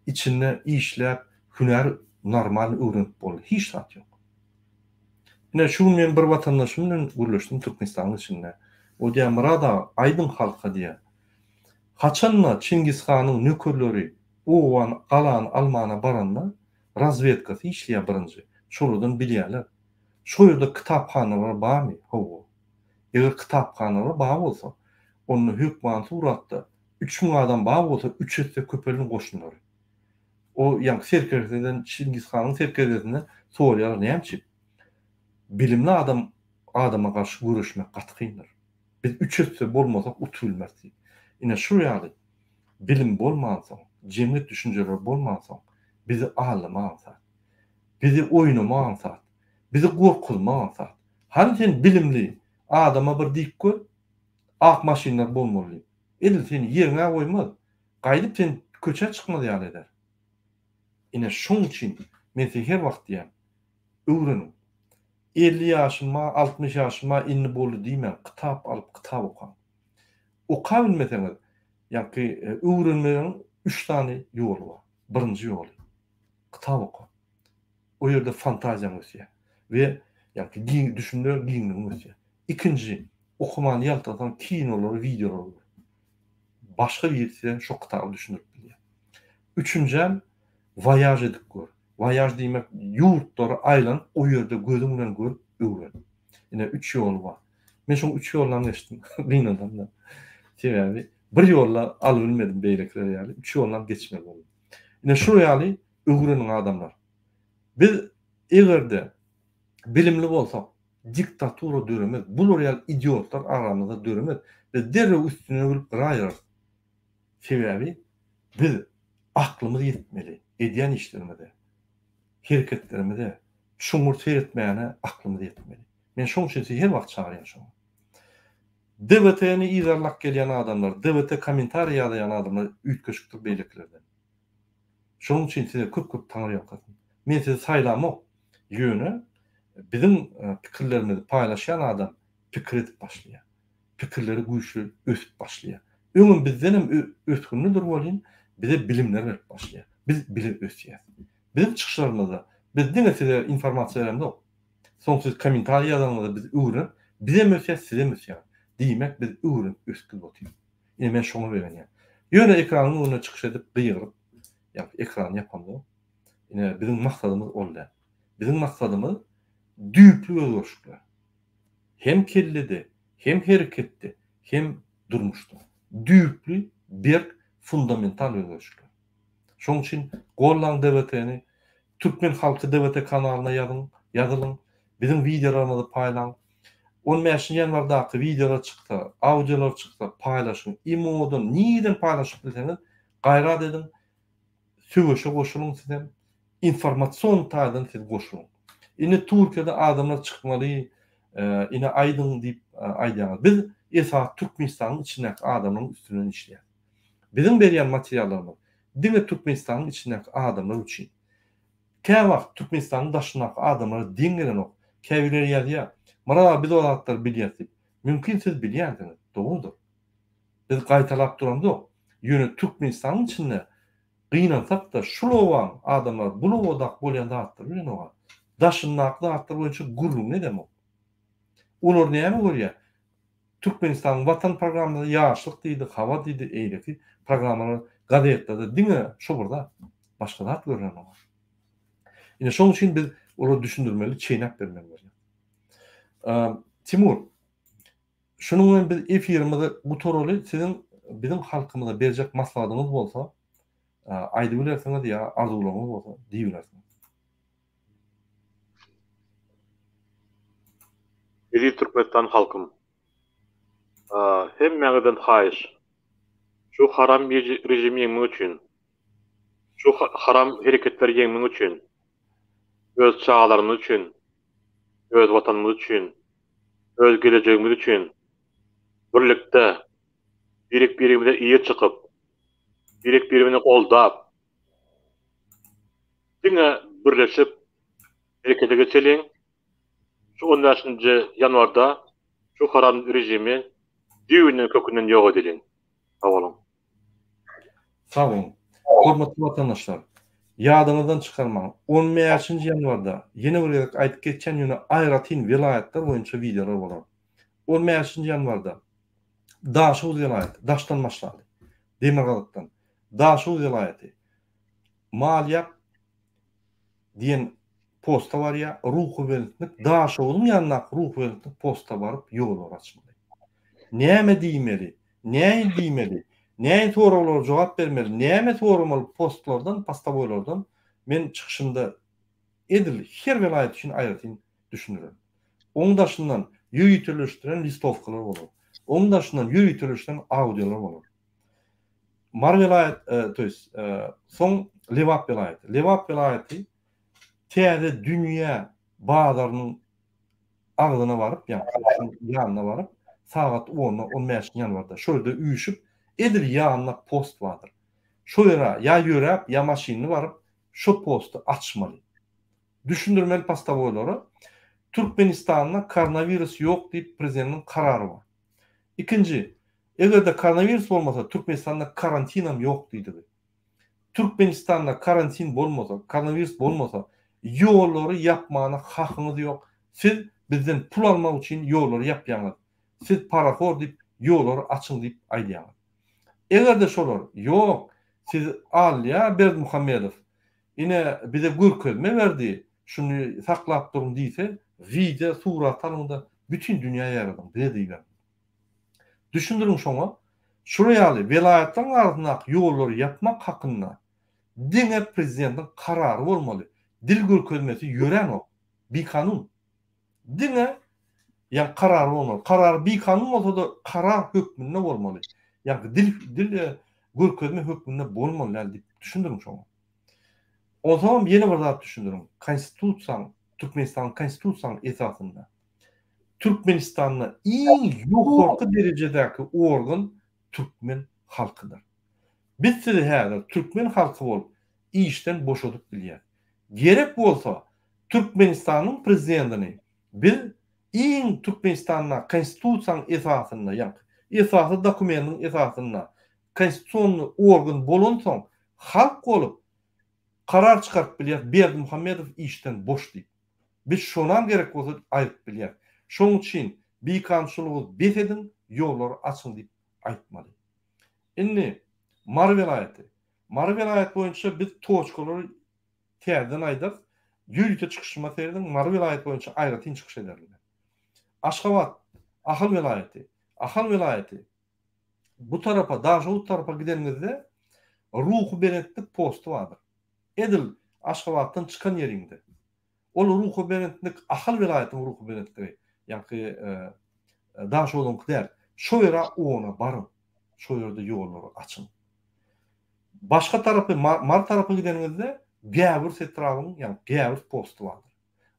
Speaker 1: içinde işläp hünär normal öwrenip boldy. Hiç zat ýok. Ine şu gün men bir watandaşym bilen gürleşdim Türkmenistanyň içinde. O diýýär, Myrat aga, aýdyň halka diýýär. Haçanda Çingiz hanyň nökerleri obany, galany almana baranda razwedkasy işleýär birinji. Şolardan bilýärler. Şo ýerde kitaphanalar barmy? Hawa. Eger kitaphanalar bar bolsa, onda hökmany suratda 3000 adam bar bolsa, üç esse köpelin goşunlary. O ýaňky serkerdeden, Çingiz hanyň serkerdesinden soraýarlar, näme üçin? Bilimli adam adama garşy göreşmek gaty kyndyr. Biz üç esse bolmasak utup bilmeris diýip. Ine şu ýaly bilim bolmansoň, jemgyýet düşünjeleri bolmansoň, bizi aldamak aňsat. Bizi oýnamak aňsat. Bizi gorkuzmak aňsat. Hany sen bilimli adama bir diýip gör, ak maşynlar bolmaly diýip. Edil seni ýeriňe goýmaz. Gaýdyp sen köçä çykmaz ýaly eder. Ine şoň üçin men size her wagt diýýän, öwreniň. 50 ýaşym bar, 60 ýaşym bar, indi boldy diýmäň, kitap alyp kitap okaň. Okabilmeseňiz, ýaňky öwrenmegiň üç sany ýoly bar. Birinji ýoly, kitap oka. O ýerde fantaziýaň ösýär we ýaňky giň düşünje giňligiň ösýär. Ikinji, okamany ýaltasaň kinolary, wideolary gör. Başga biri size şo kitaby düşündirip bilýär. Üçünjem, waýaž edip gör. Waýaž diýmek ýurtlary aýlanyp o ýerde gözüň bilen görüp öwren. Ine üç ýoly bar. Men şoň üç ýolunam geçdim. Gynansam-da. Sebäbi bir ýolla alybilmedim beýlekiler ýaly. Üç ýolunam geçmeli boldum. Ine şul ýaly öwreniň adamlar. Biz eger-de bilimli bolsak, diktatura döremez. Bular ýaly idiotlar aramyzda döremez. Biz derrew üstüne gülüp gyraýarys. Sebäbi biz aklymyz ýetmeli edýän işlerimize, hereketlerimize çuňňur seretmäne aklymyz ýetmeli. Men şoň üçin sizi her wagt çagyrýan şoňa. DWT-ni yzarlap gelýän adamlar, DWT kommentariý ýazaýan adamlar üýtgeşikdir beýlekilerden. Şonuň üçin size köp-köp taňryýalkasyn. Men sizi saýlamok. Ýöne biziň pikirlerimizi paýlaşýan adam pikir edip başlaýar. Pikirleri güýçli ösüp başlaýar. Öňem bizdenem ösgünlidir welin, bize bilimler berip başlaýar. Biz bile ösýäs. Biziň çykyşlarymyzda biz diňe size informasiýa beremzok. Soň siz kommentariý ýazanyňyzda biz öwrenip, bizem ösýäs, sizem ösýäňiz. Diýmek biz öwrenip ösüp otyrys. Ine men şoňa begenýän. Ýöne ekranyň öňünde çykyş edip gygyryp, ýa ekrany ýapamzok. Ine biziň maksadymyz ol däl. Biziň maksadymyz düýpli özgerişikler. Hem kellede, hem hereketde, hem durmuşda. Düýpli, berk, fundamental özgerişikler. Şonuň üçin gollaň DWT-ni, Türkmen halky DWT kanalyna ýazyň, ýazylyň, biziň wideolarymyzy paýlaň. On bäşinji ýanwardaky wideolar çyksa, audiolar çyksa paýlaşyň. Imo-dan, nireden paýlaşyp bilseňiz, gaýrat ediň, söweşe goşulyň sizem. Informasion taýdan siz goşulyň. Indi Türkiýede adamlar çykmaly, ine aýdyň diýip aýdýaňyz. Biz esasy Türkmenistanyň içindäki adamlaryň üstünden işleýäris. Biziň berýän materiallarymyz diňe Türkmenistanyň içindäki adamlar üçin. Käwagt Türkmenistanyň daşyndaky adamlara deň gelenok. Käbirleri ýazýar, Myrat aga biz o zatlary bilýäs diýip. Mümkin siz bilýänsiňiz, dogrudyr. Biz gaýtalap duramzok. Ýöne Türkmenistanyň içinde gynansak-da şul obaň adamlary bul obadaky bolýan zatlary bilenok-a. Daşyndaky zatlar boýunça gürrüňini edemok. Olar näme görýär? Türkmenistanyň Watan programmasy Ýaşlyk diýdi, Habar diýdi, eýleki programmalar gazetlerde diňe şo bir zat, başga zat görlenok. Ine şoň üçin biz olara düşündirmeli, çeýnäp bermeli bolýar. Timur, şunuň bilen biz efirimizi gutaraly, siziň biziň halkymyza berjek maslahatyňyz bolsa, aýdybilersiňiz ýa arzuwlaryňyz bolsa diýibilersiňiz.
Speaker 2: Eziz Türkmenistan halkym! Hemmäňizden haýyş, şu haram režimi ýeňmek üçin, şu haram hereketleri ýeňmek üçin, öz çagalarymyz üçin, öz watanymyz üçin, öz gelejegimiz üçin birlikde birek-birimize eýe çykyp, birek-birimizi goldap, Diňe birleşip herekete geçeliň. Şu on bäşinji ýanwarda şu haram režimi düýbünden kökünden ýok edeliň. Sag boluň.
Speaker 1: Sag boluň. Hormatly watandaşlar! Ýadyňyzdan çykarmaň, on bäşinji ýanwarda, ýene bir gezek aýdyp geçýän ýöne aýratyn welaýatlar boýunça wideolar bolar. On bäşinji ýanwarda Daşoguz welaýaty, daşdan başlaly, demirgazykdan, Daşoguz welaýaty, Malýap diýen posta barýar, Ruhubelentlik, Daşoguzyň ýanyndaky Ruhubelentlik posta baryp ýollary açmaly. Näme diýmeli, nähili diýmeli, nähili soraglara jogap bermeli, näme soramaly postlardan, postowoýlardan men çykyşymda edil her welaýat üçin aýratyn düşündirerin. Oň daşyndan ýöriteleşdiren listowkalar bolar. Oň daşyndan ýöriteleşdiren audiolar bolar. Mary welaýat, to ýest, soň Lebap welaýaty. Lebap welaýaty täze dünýä bazarynyň agzyna baryp, ýagny şoň ýanyna baryp, sagat onda, on bäşinji ýanwarda şo ýerde üýşüp, edil ýanynda post bardyr. Şo ýere ýa ýöräp, ýa maşynly baryp, şo posty açmaly. Düşündirmeli postowoýlara, Türkmenistanda koronawirus ýok diýip prezidentiň karary bar. Ikinji, Eger-de koronawirus bolmasa, Türkmenistanda karantinam ýok diýdigi. Türkmenistanda karantin bolmasa, koronawirus bolmasa, ýollary ýapmana hakyňyz ýok. Siz bizden pul almak üçin ýollary ýapýaňyz. Siz parahor diýip ýollary açyň diýip aýdýaňyz. Eger-de şolar, ýok, sizi alýar Berdimuhamedow, ine bize görkezme berdi, şuny saklap duruň diýse, wideo surat alyň-da. Bütin dünýä ýaýradyň, bize-de iberiň. Düşündiriň şoňa, şular ýaly welaýatlaryň arasyndaky ýollary ýapmak hakynda diňe prezidentiň karary bolmaly, dil görkezmesi ýöränok, bikanun. Diňe ýa karary bolmaly. Karary bikanun bolsa-da karar hökmünde bolmaly. Ýa dil dil görkezme hökmünde bolmaly däl diýip düşündiriň şoňa. Onsoňam ýene bir zat düşündiriň. Konstitusiýaň, Türkmenistanyň Konstitusiýanyň esasynda Türkmenistanda iň ýokarky derejedäki organ türkmen halkydyr. Biz sizi häzir türkmen halky bolup işden boşadyp bilýäs. Gerek bolsa Türkmenistanyň prezidentini biz iň Türkmenistanda konstitusiýanyň esasynda ýaňky esasy dokumendiň esasynda konstitusionnyý organ bolansoň halk bolup karar çykaryp bilýäs Berdimuhamedow işden boş diýip. Biz şonam gerek bolsa aýryp bilýäs. Şoň üçin bikanunçylygy bes ediň ýollary açyň diýip aýtmaly. Indi Mary welaýaty. Mary welaýat boýunça biz toçkalary täzeden aýdarys. Ýörite çykyşyma serediň, Mary welaýat boýunça aýratyn çykyş ederin men. Aşgabat, Ahal welaýaty. Ahal welaýaty bu tarapa, Daşoguz tarapa gideniňizde Ruhubelentlik posty bardyr. Edil Aşgabatdan çykan ýeriňde. Ol Ruhubelentlik Ahal welaýatynyň Ruhubelentligi, ýaňky Daşoguzyňky däl. Şo ýere ona baryň. Şo ýerde ýollary açyň. Başga tarapy Mary tarapa gideniňizde Gäwürs etrabynyň, ýagny Gäwürs posty bardyr.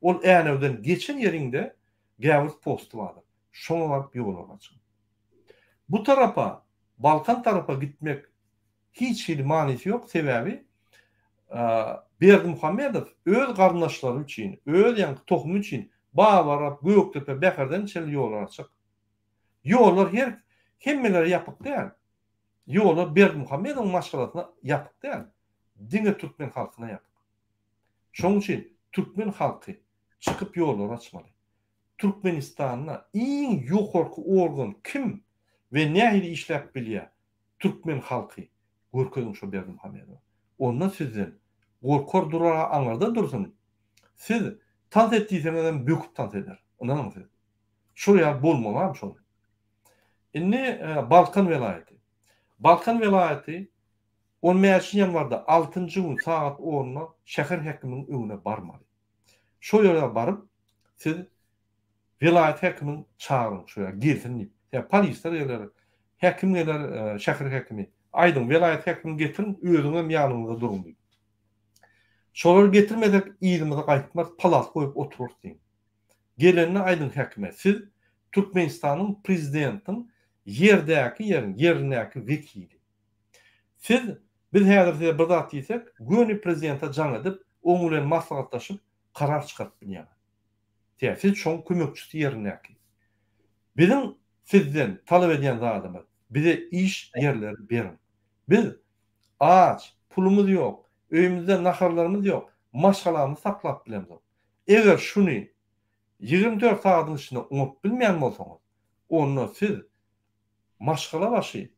Speaker 1: Ol Änewden geçen ýeriňde Gäwürs posty bardyr. Şoňa baryp ýollary açyň. Bu tarapa, Balkan tarapa gitmek hiç hili manysy ýok, sebäbi Berdimuhamedow öz garyndaşlary üçin, öz ýaňky tohumy üçin Babarap, Gökdepe, Bäherden çenli ýollar açyk. Ýollar her hemmelere ýapyk däl. Ýollar Berdimuhamedowyň maşgalasyna ýapyk däl. Diňe türkmen halkyna ýapyk. Şonuň üçin türkmen halky çykyp ýollary açmaly. Türkmenistanda iň ýokarky organ kim we nähili işläp bilýär türkmen halky görkeziň şo Berdimuhamedowa. Onda sizden gorkar durar aňyrda dursun siz tans et diýseňizem böküp tans eder. Ynanyň siz. Şol ýaly bolmalam şol. Indi Balkan welaýaty. Balkan welaýaty on bäşinji ýanwarda altynjy gün sagat onda şäher häkiminiň öňüne barmaly. Şol ýere baryp siz welaýat häkimini çagyryň şu ýere gelsin diýip. Ýa polisler geler, häkim geler, şäher häkimi. Aýdyň welaýat häkimini getiriň, özüňizem ýanyňyzda duruň diýip. Şolary getirmesek yzymyza gaýtmarys, palas goýup oturarys diýiň. Gelende aýdyň häkime, siz Türkmenistanyň prezidentiň ýerdäki ýeriň ýerindäki wekili. Siz, biz häzir size bir zat diýsek, göni prezidente jaň edip, oň bilen maslahatlaşyp, karar çykaryp bilýäňiz. Sebäbi siz şoň kömekçisi ýerindäki. Biziň sizden talap edýän zadymyz, bize iş ýerleri beriň. Biz aç, pulumyz ýok, öýümizde naharlarymyz ýok, maşgalamyzy saklap bilemzok. Eger şuny 24 sagadyň içinde oňaryp bilmeýän bolsaňyz, onda siz maşgala başy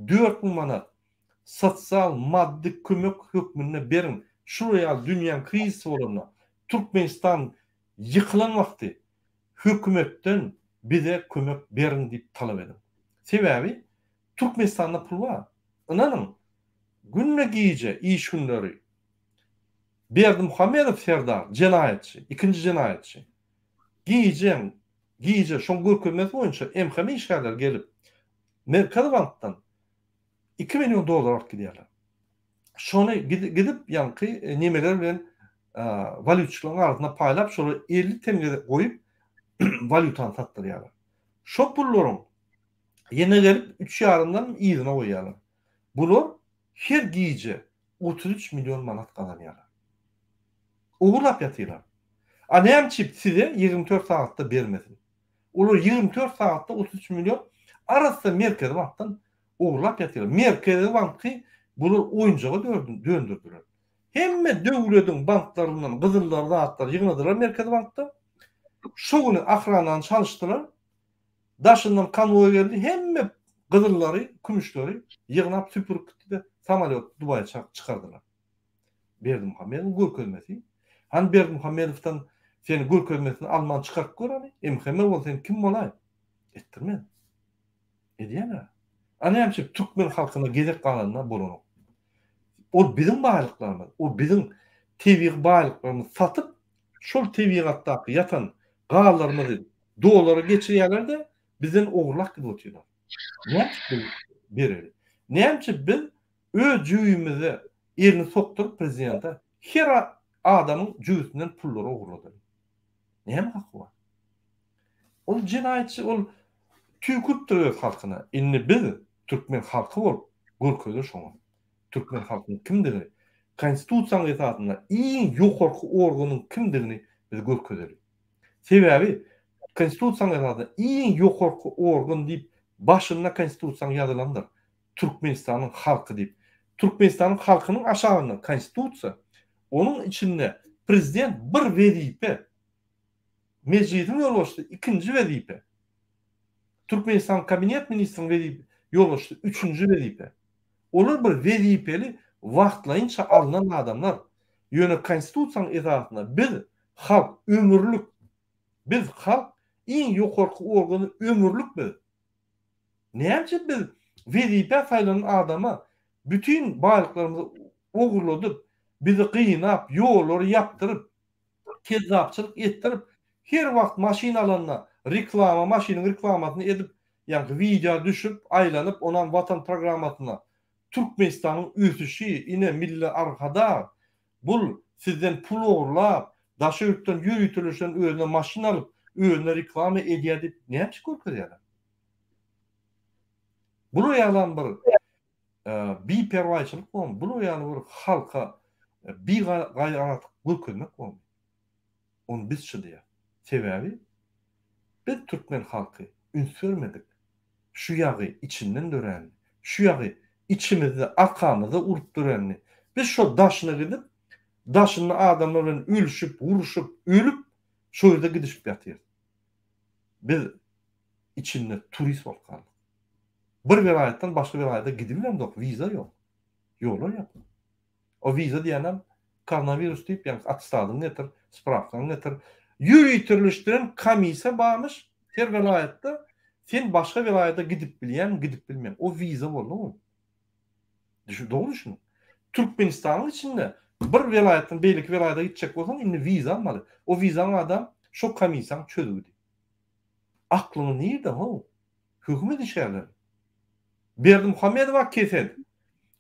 Speaker 1: 4000 manat sosial maddy kömek hökmünde beriň. Şular ýaly dünýäň krizisi bolanda, Türkmenistan ýykylan wagty hökümetden bize kömek beriň diýip talap ediň. Sebäbi Türkmenistanda pul bar. Ynanyň, günde gije iş günleri Berdimuhamedow serdar jenaýatçy, ikinji jenaýatçy. Gije, gije şoň görkezmesi boýunça MHM işgärleri gelip Merkezi bankdan 2 million dollar alyp gidýärler. Şony gidip ýaňky nemeler bilen walýutçylaryň arasynda paýlap şolara 50 tenge goýup walýutany satdyrýarlar. Şo pullaryň ýene gelip üç ýarymdan yzyna goýýarlar. Bular her gije 33 million manat gazanýarlar. Ogurlap ýatyrlar. A näme üçin size 24 sagatda bermesin? Olar 24 sagatda 33 million arassa Merkezi bankdan ogurlap ýatyrlar. Merkezi banky bular oýunjaga döndürdiler. Hemme döwlediň banklaryndan gyzyllary zatlary ýygnadylar Merkezi bankda. Şo güni ahranany çalyşdylar. Daşyndan konwoý geldi, hemme gyzyllary, kümüşleri ýygnap süpürip gitdi-de, samolýot Dubaýa çykardylar. Berdimuhamedowyň görkezmesi. Hany Berdimuhamedowdan Seni görkezmesini alman çykaryp gör hany. MHM bol sen kim bolaý? Etdirmez. Edýän-ä. A näme üçin türkmen halkyna gezek galanda bolanok? Ol biziň baýlyklarymyz, o biziň tebigy baýlyklarymyzy satyp, şol tebigatdaky ýatan gazlarymyzy dollara geçirýärler-de, bizden ogurlap gidip otyrlar. Näme üçin biz bereli? Näme üçin biz öz jübimize elini sokduryp prezidente her adamyň jübüsinden pullary ogurladaly? Näme haky bar? Ol jenaýatçy, ol tüýküripdir öz halkyna. Indi biz türkmen halky bolup görkezeli şoňa. Türkmen halkynyň kimdigini, Konstitusiýanyň esasynda iň ýokarky organyň kimdigini biz görkezeli. Sebäbi Konstitusiýanyň esasynda iň ýokarky organ diýip başynda Konstitusiýanyň ýazylandyr. Türkmenistanyň halky diýip. Türkmenistanyň halkynyň aşagynda Konstitusiýa, onuň içinde prezident bir wezipe, Mejlisiň ýolbaşçysy ikinji wezipe. Türkmenistanyň Kabinet ministriniň wezipe ýolbaşçysy üçünji wezipe. Olar bir wezipeli wagtlaýynça alnan adamlar. Ýöne Konstitusiýanyň esasynda biz halk ömürlik biz halk iň ýokarky organy ömürlik biz. Näme üçin biz wezipä saýlanan adama bütin baýlyklarymyzy ogurladyp, bizi gynap, ýollary ýapdyryp, kezzapçylyk etdirip, her wagt maşyn alanda reklama, maşynyň reklamasyny edip, ýaňky wideo düşüp, aýlanyp, onam Watan programmasyna Türkmenistanyň ösüşi, ine Milli Arkadag, bul sizden pul ogurlap, daşary ýurtdan ýöriteleşen özüne maşyn alyp, özüne reklama edýär diýip näme üçin görkezýärler? Bular ýalam bir Biperwaýçylyk bolmy? Bular ýaly bir halka bigaýratlyk görkezmek bolmy? Ony biz çydaýas. Sebäbi biz türkmen halky üns bermedik. Şu ýagy içinden döränini, şu ýagy içimizde, arkamyzda urup döränini. Biz şo daşyna gidip, daşynda adamlar bilen ölüşip, uruşyp, ölüp, şo ýerde gidişip ýatyrys. Biz içinde turist bolup galdyk. Bir welaýatdan başga welaýata gidibilemzok, wiza ýok. Ýollar ýapyk. O wiza diýýänem koronawirus diýip, ýagny attestadyňy getir, sprawkaňy getir. Ýöriteleşdiren komissiýa barmyş her welaýatda, sen başga welaýata gidip bilýäňmi, gidip bilmeýäňmi. O wiza boldy ol. Düşün, dogry düşüniň. Türkmenistanyň içinde bir welaýatdan beýleki welaýata gitjek bolsaň, indi wiza almaly. O wizaň adam şo komissiýaň çözgüdi. Aklyňyz nirde how? Hökümet işgärleri. Berdimuhamedowa kesel.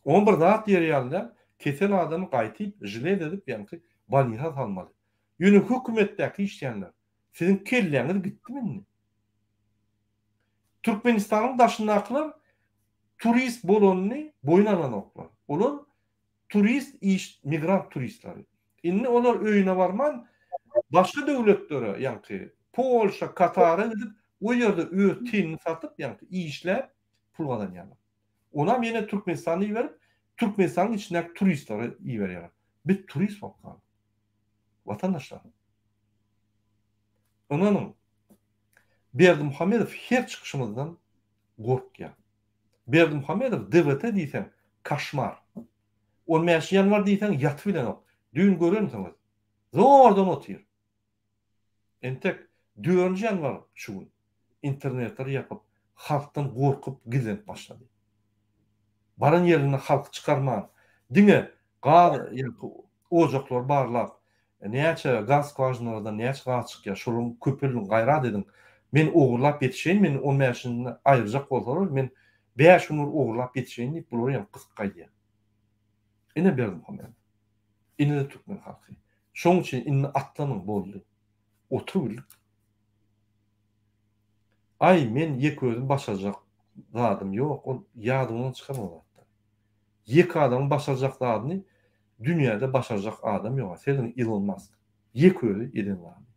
Speaker 1: Oňa bir zat diýer ýaly däl. Kesel adamy gaýtyp žiled edip ýaňky bolnisa salmaly. Ýöne hökümetdäki işleýänler, siziň kelläňiz gitdimi indi? Türkmenistanyň daşyndakylar turist bolanyny boýun alanoklar. Olar turist iş migrant turistleri. Indi olar öýüne barman başga döwletlere ýaňky Polşa, Katara gidip o ýerde öz tenini satyp ýaňky işläp pul gazanýarlar. Onam ýene Türkmenistana iberip Türkmenistanyň içindäki turistlere iberýärler. Biz turist bolup galdyk. Watandaşlar. Ynanyň Berdimuhamedow her çykyşymyzdan gorkýar. Berdimuhamedow DWT diýseň koşmar. On bäşinji ýanwar diýseň ýatyp bilenok. Düýn görensiňiz. Zordan otyr. Entek dördünji ýanwar şu gün. Internetleri ýapyp, halkdan gorkup gizlenip başlady. Baran ýerinde halky çykarman, diňe gaz ojaklary barlap, näçe gaz skwažinalardan näçe gaz çykýar, şolaryň köpeldiň, gaýrat ediň. Men ogurlap ýetişeýin, meni on bäşinde aýyrjak bolsalar, men bäş gün bir ogurlap ýetişeýin diýip, bular ýaňky gysyp gaýdýar. Ine Berdimuhamedow. Ine-de türkmen halky. Şoň üçin indi atlanyň boldy. Oturybildik. Aý, men ýeke özüm başarjak zadym ýok, ol ýadyňdan çykarma o zatlary. Ýeke adamyň başarjak zadyny dünýäde başarjak adam ýok. Serediň Ilon Mask. Ýeke özi eden zadyny.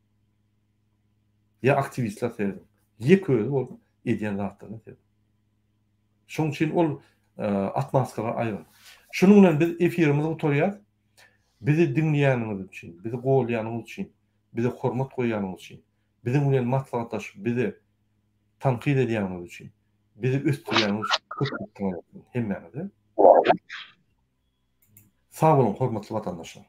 Speaker 1: Ýa aktiwistler serediň. Ýeke özi bolup edýän zatlaryny serediň. Şoň üçin ol atmaskalar aýryň. Şunuň bilen biz efirimizi gutarýas. Bizi diňleýäniňiz üçin, bizi goldaýanyňyz üçin, bize hormat goýýanyňyz üçin, biziň bilen maslahatlaşyp bizi tankyt edýäniňiz üçin, bizi ösdürýäniňiz üçin köp köp sag bolsun hemmäňize. Sag boluň hormatly watandaşlar.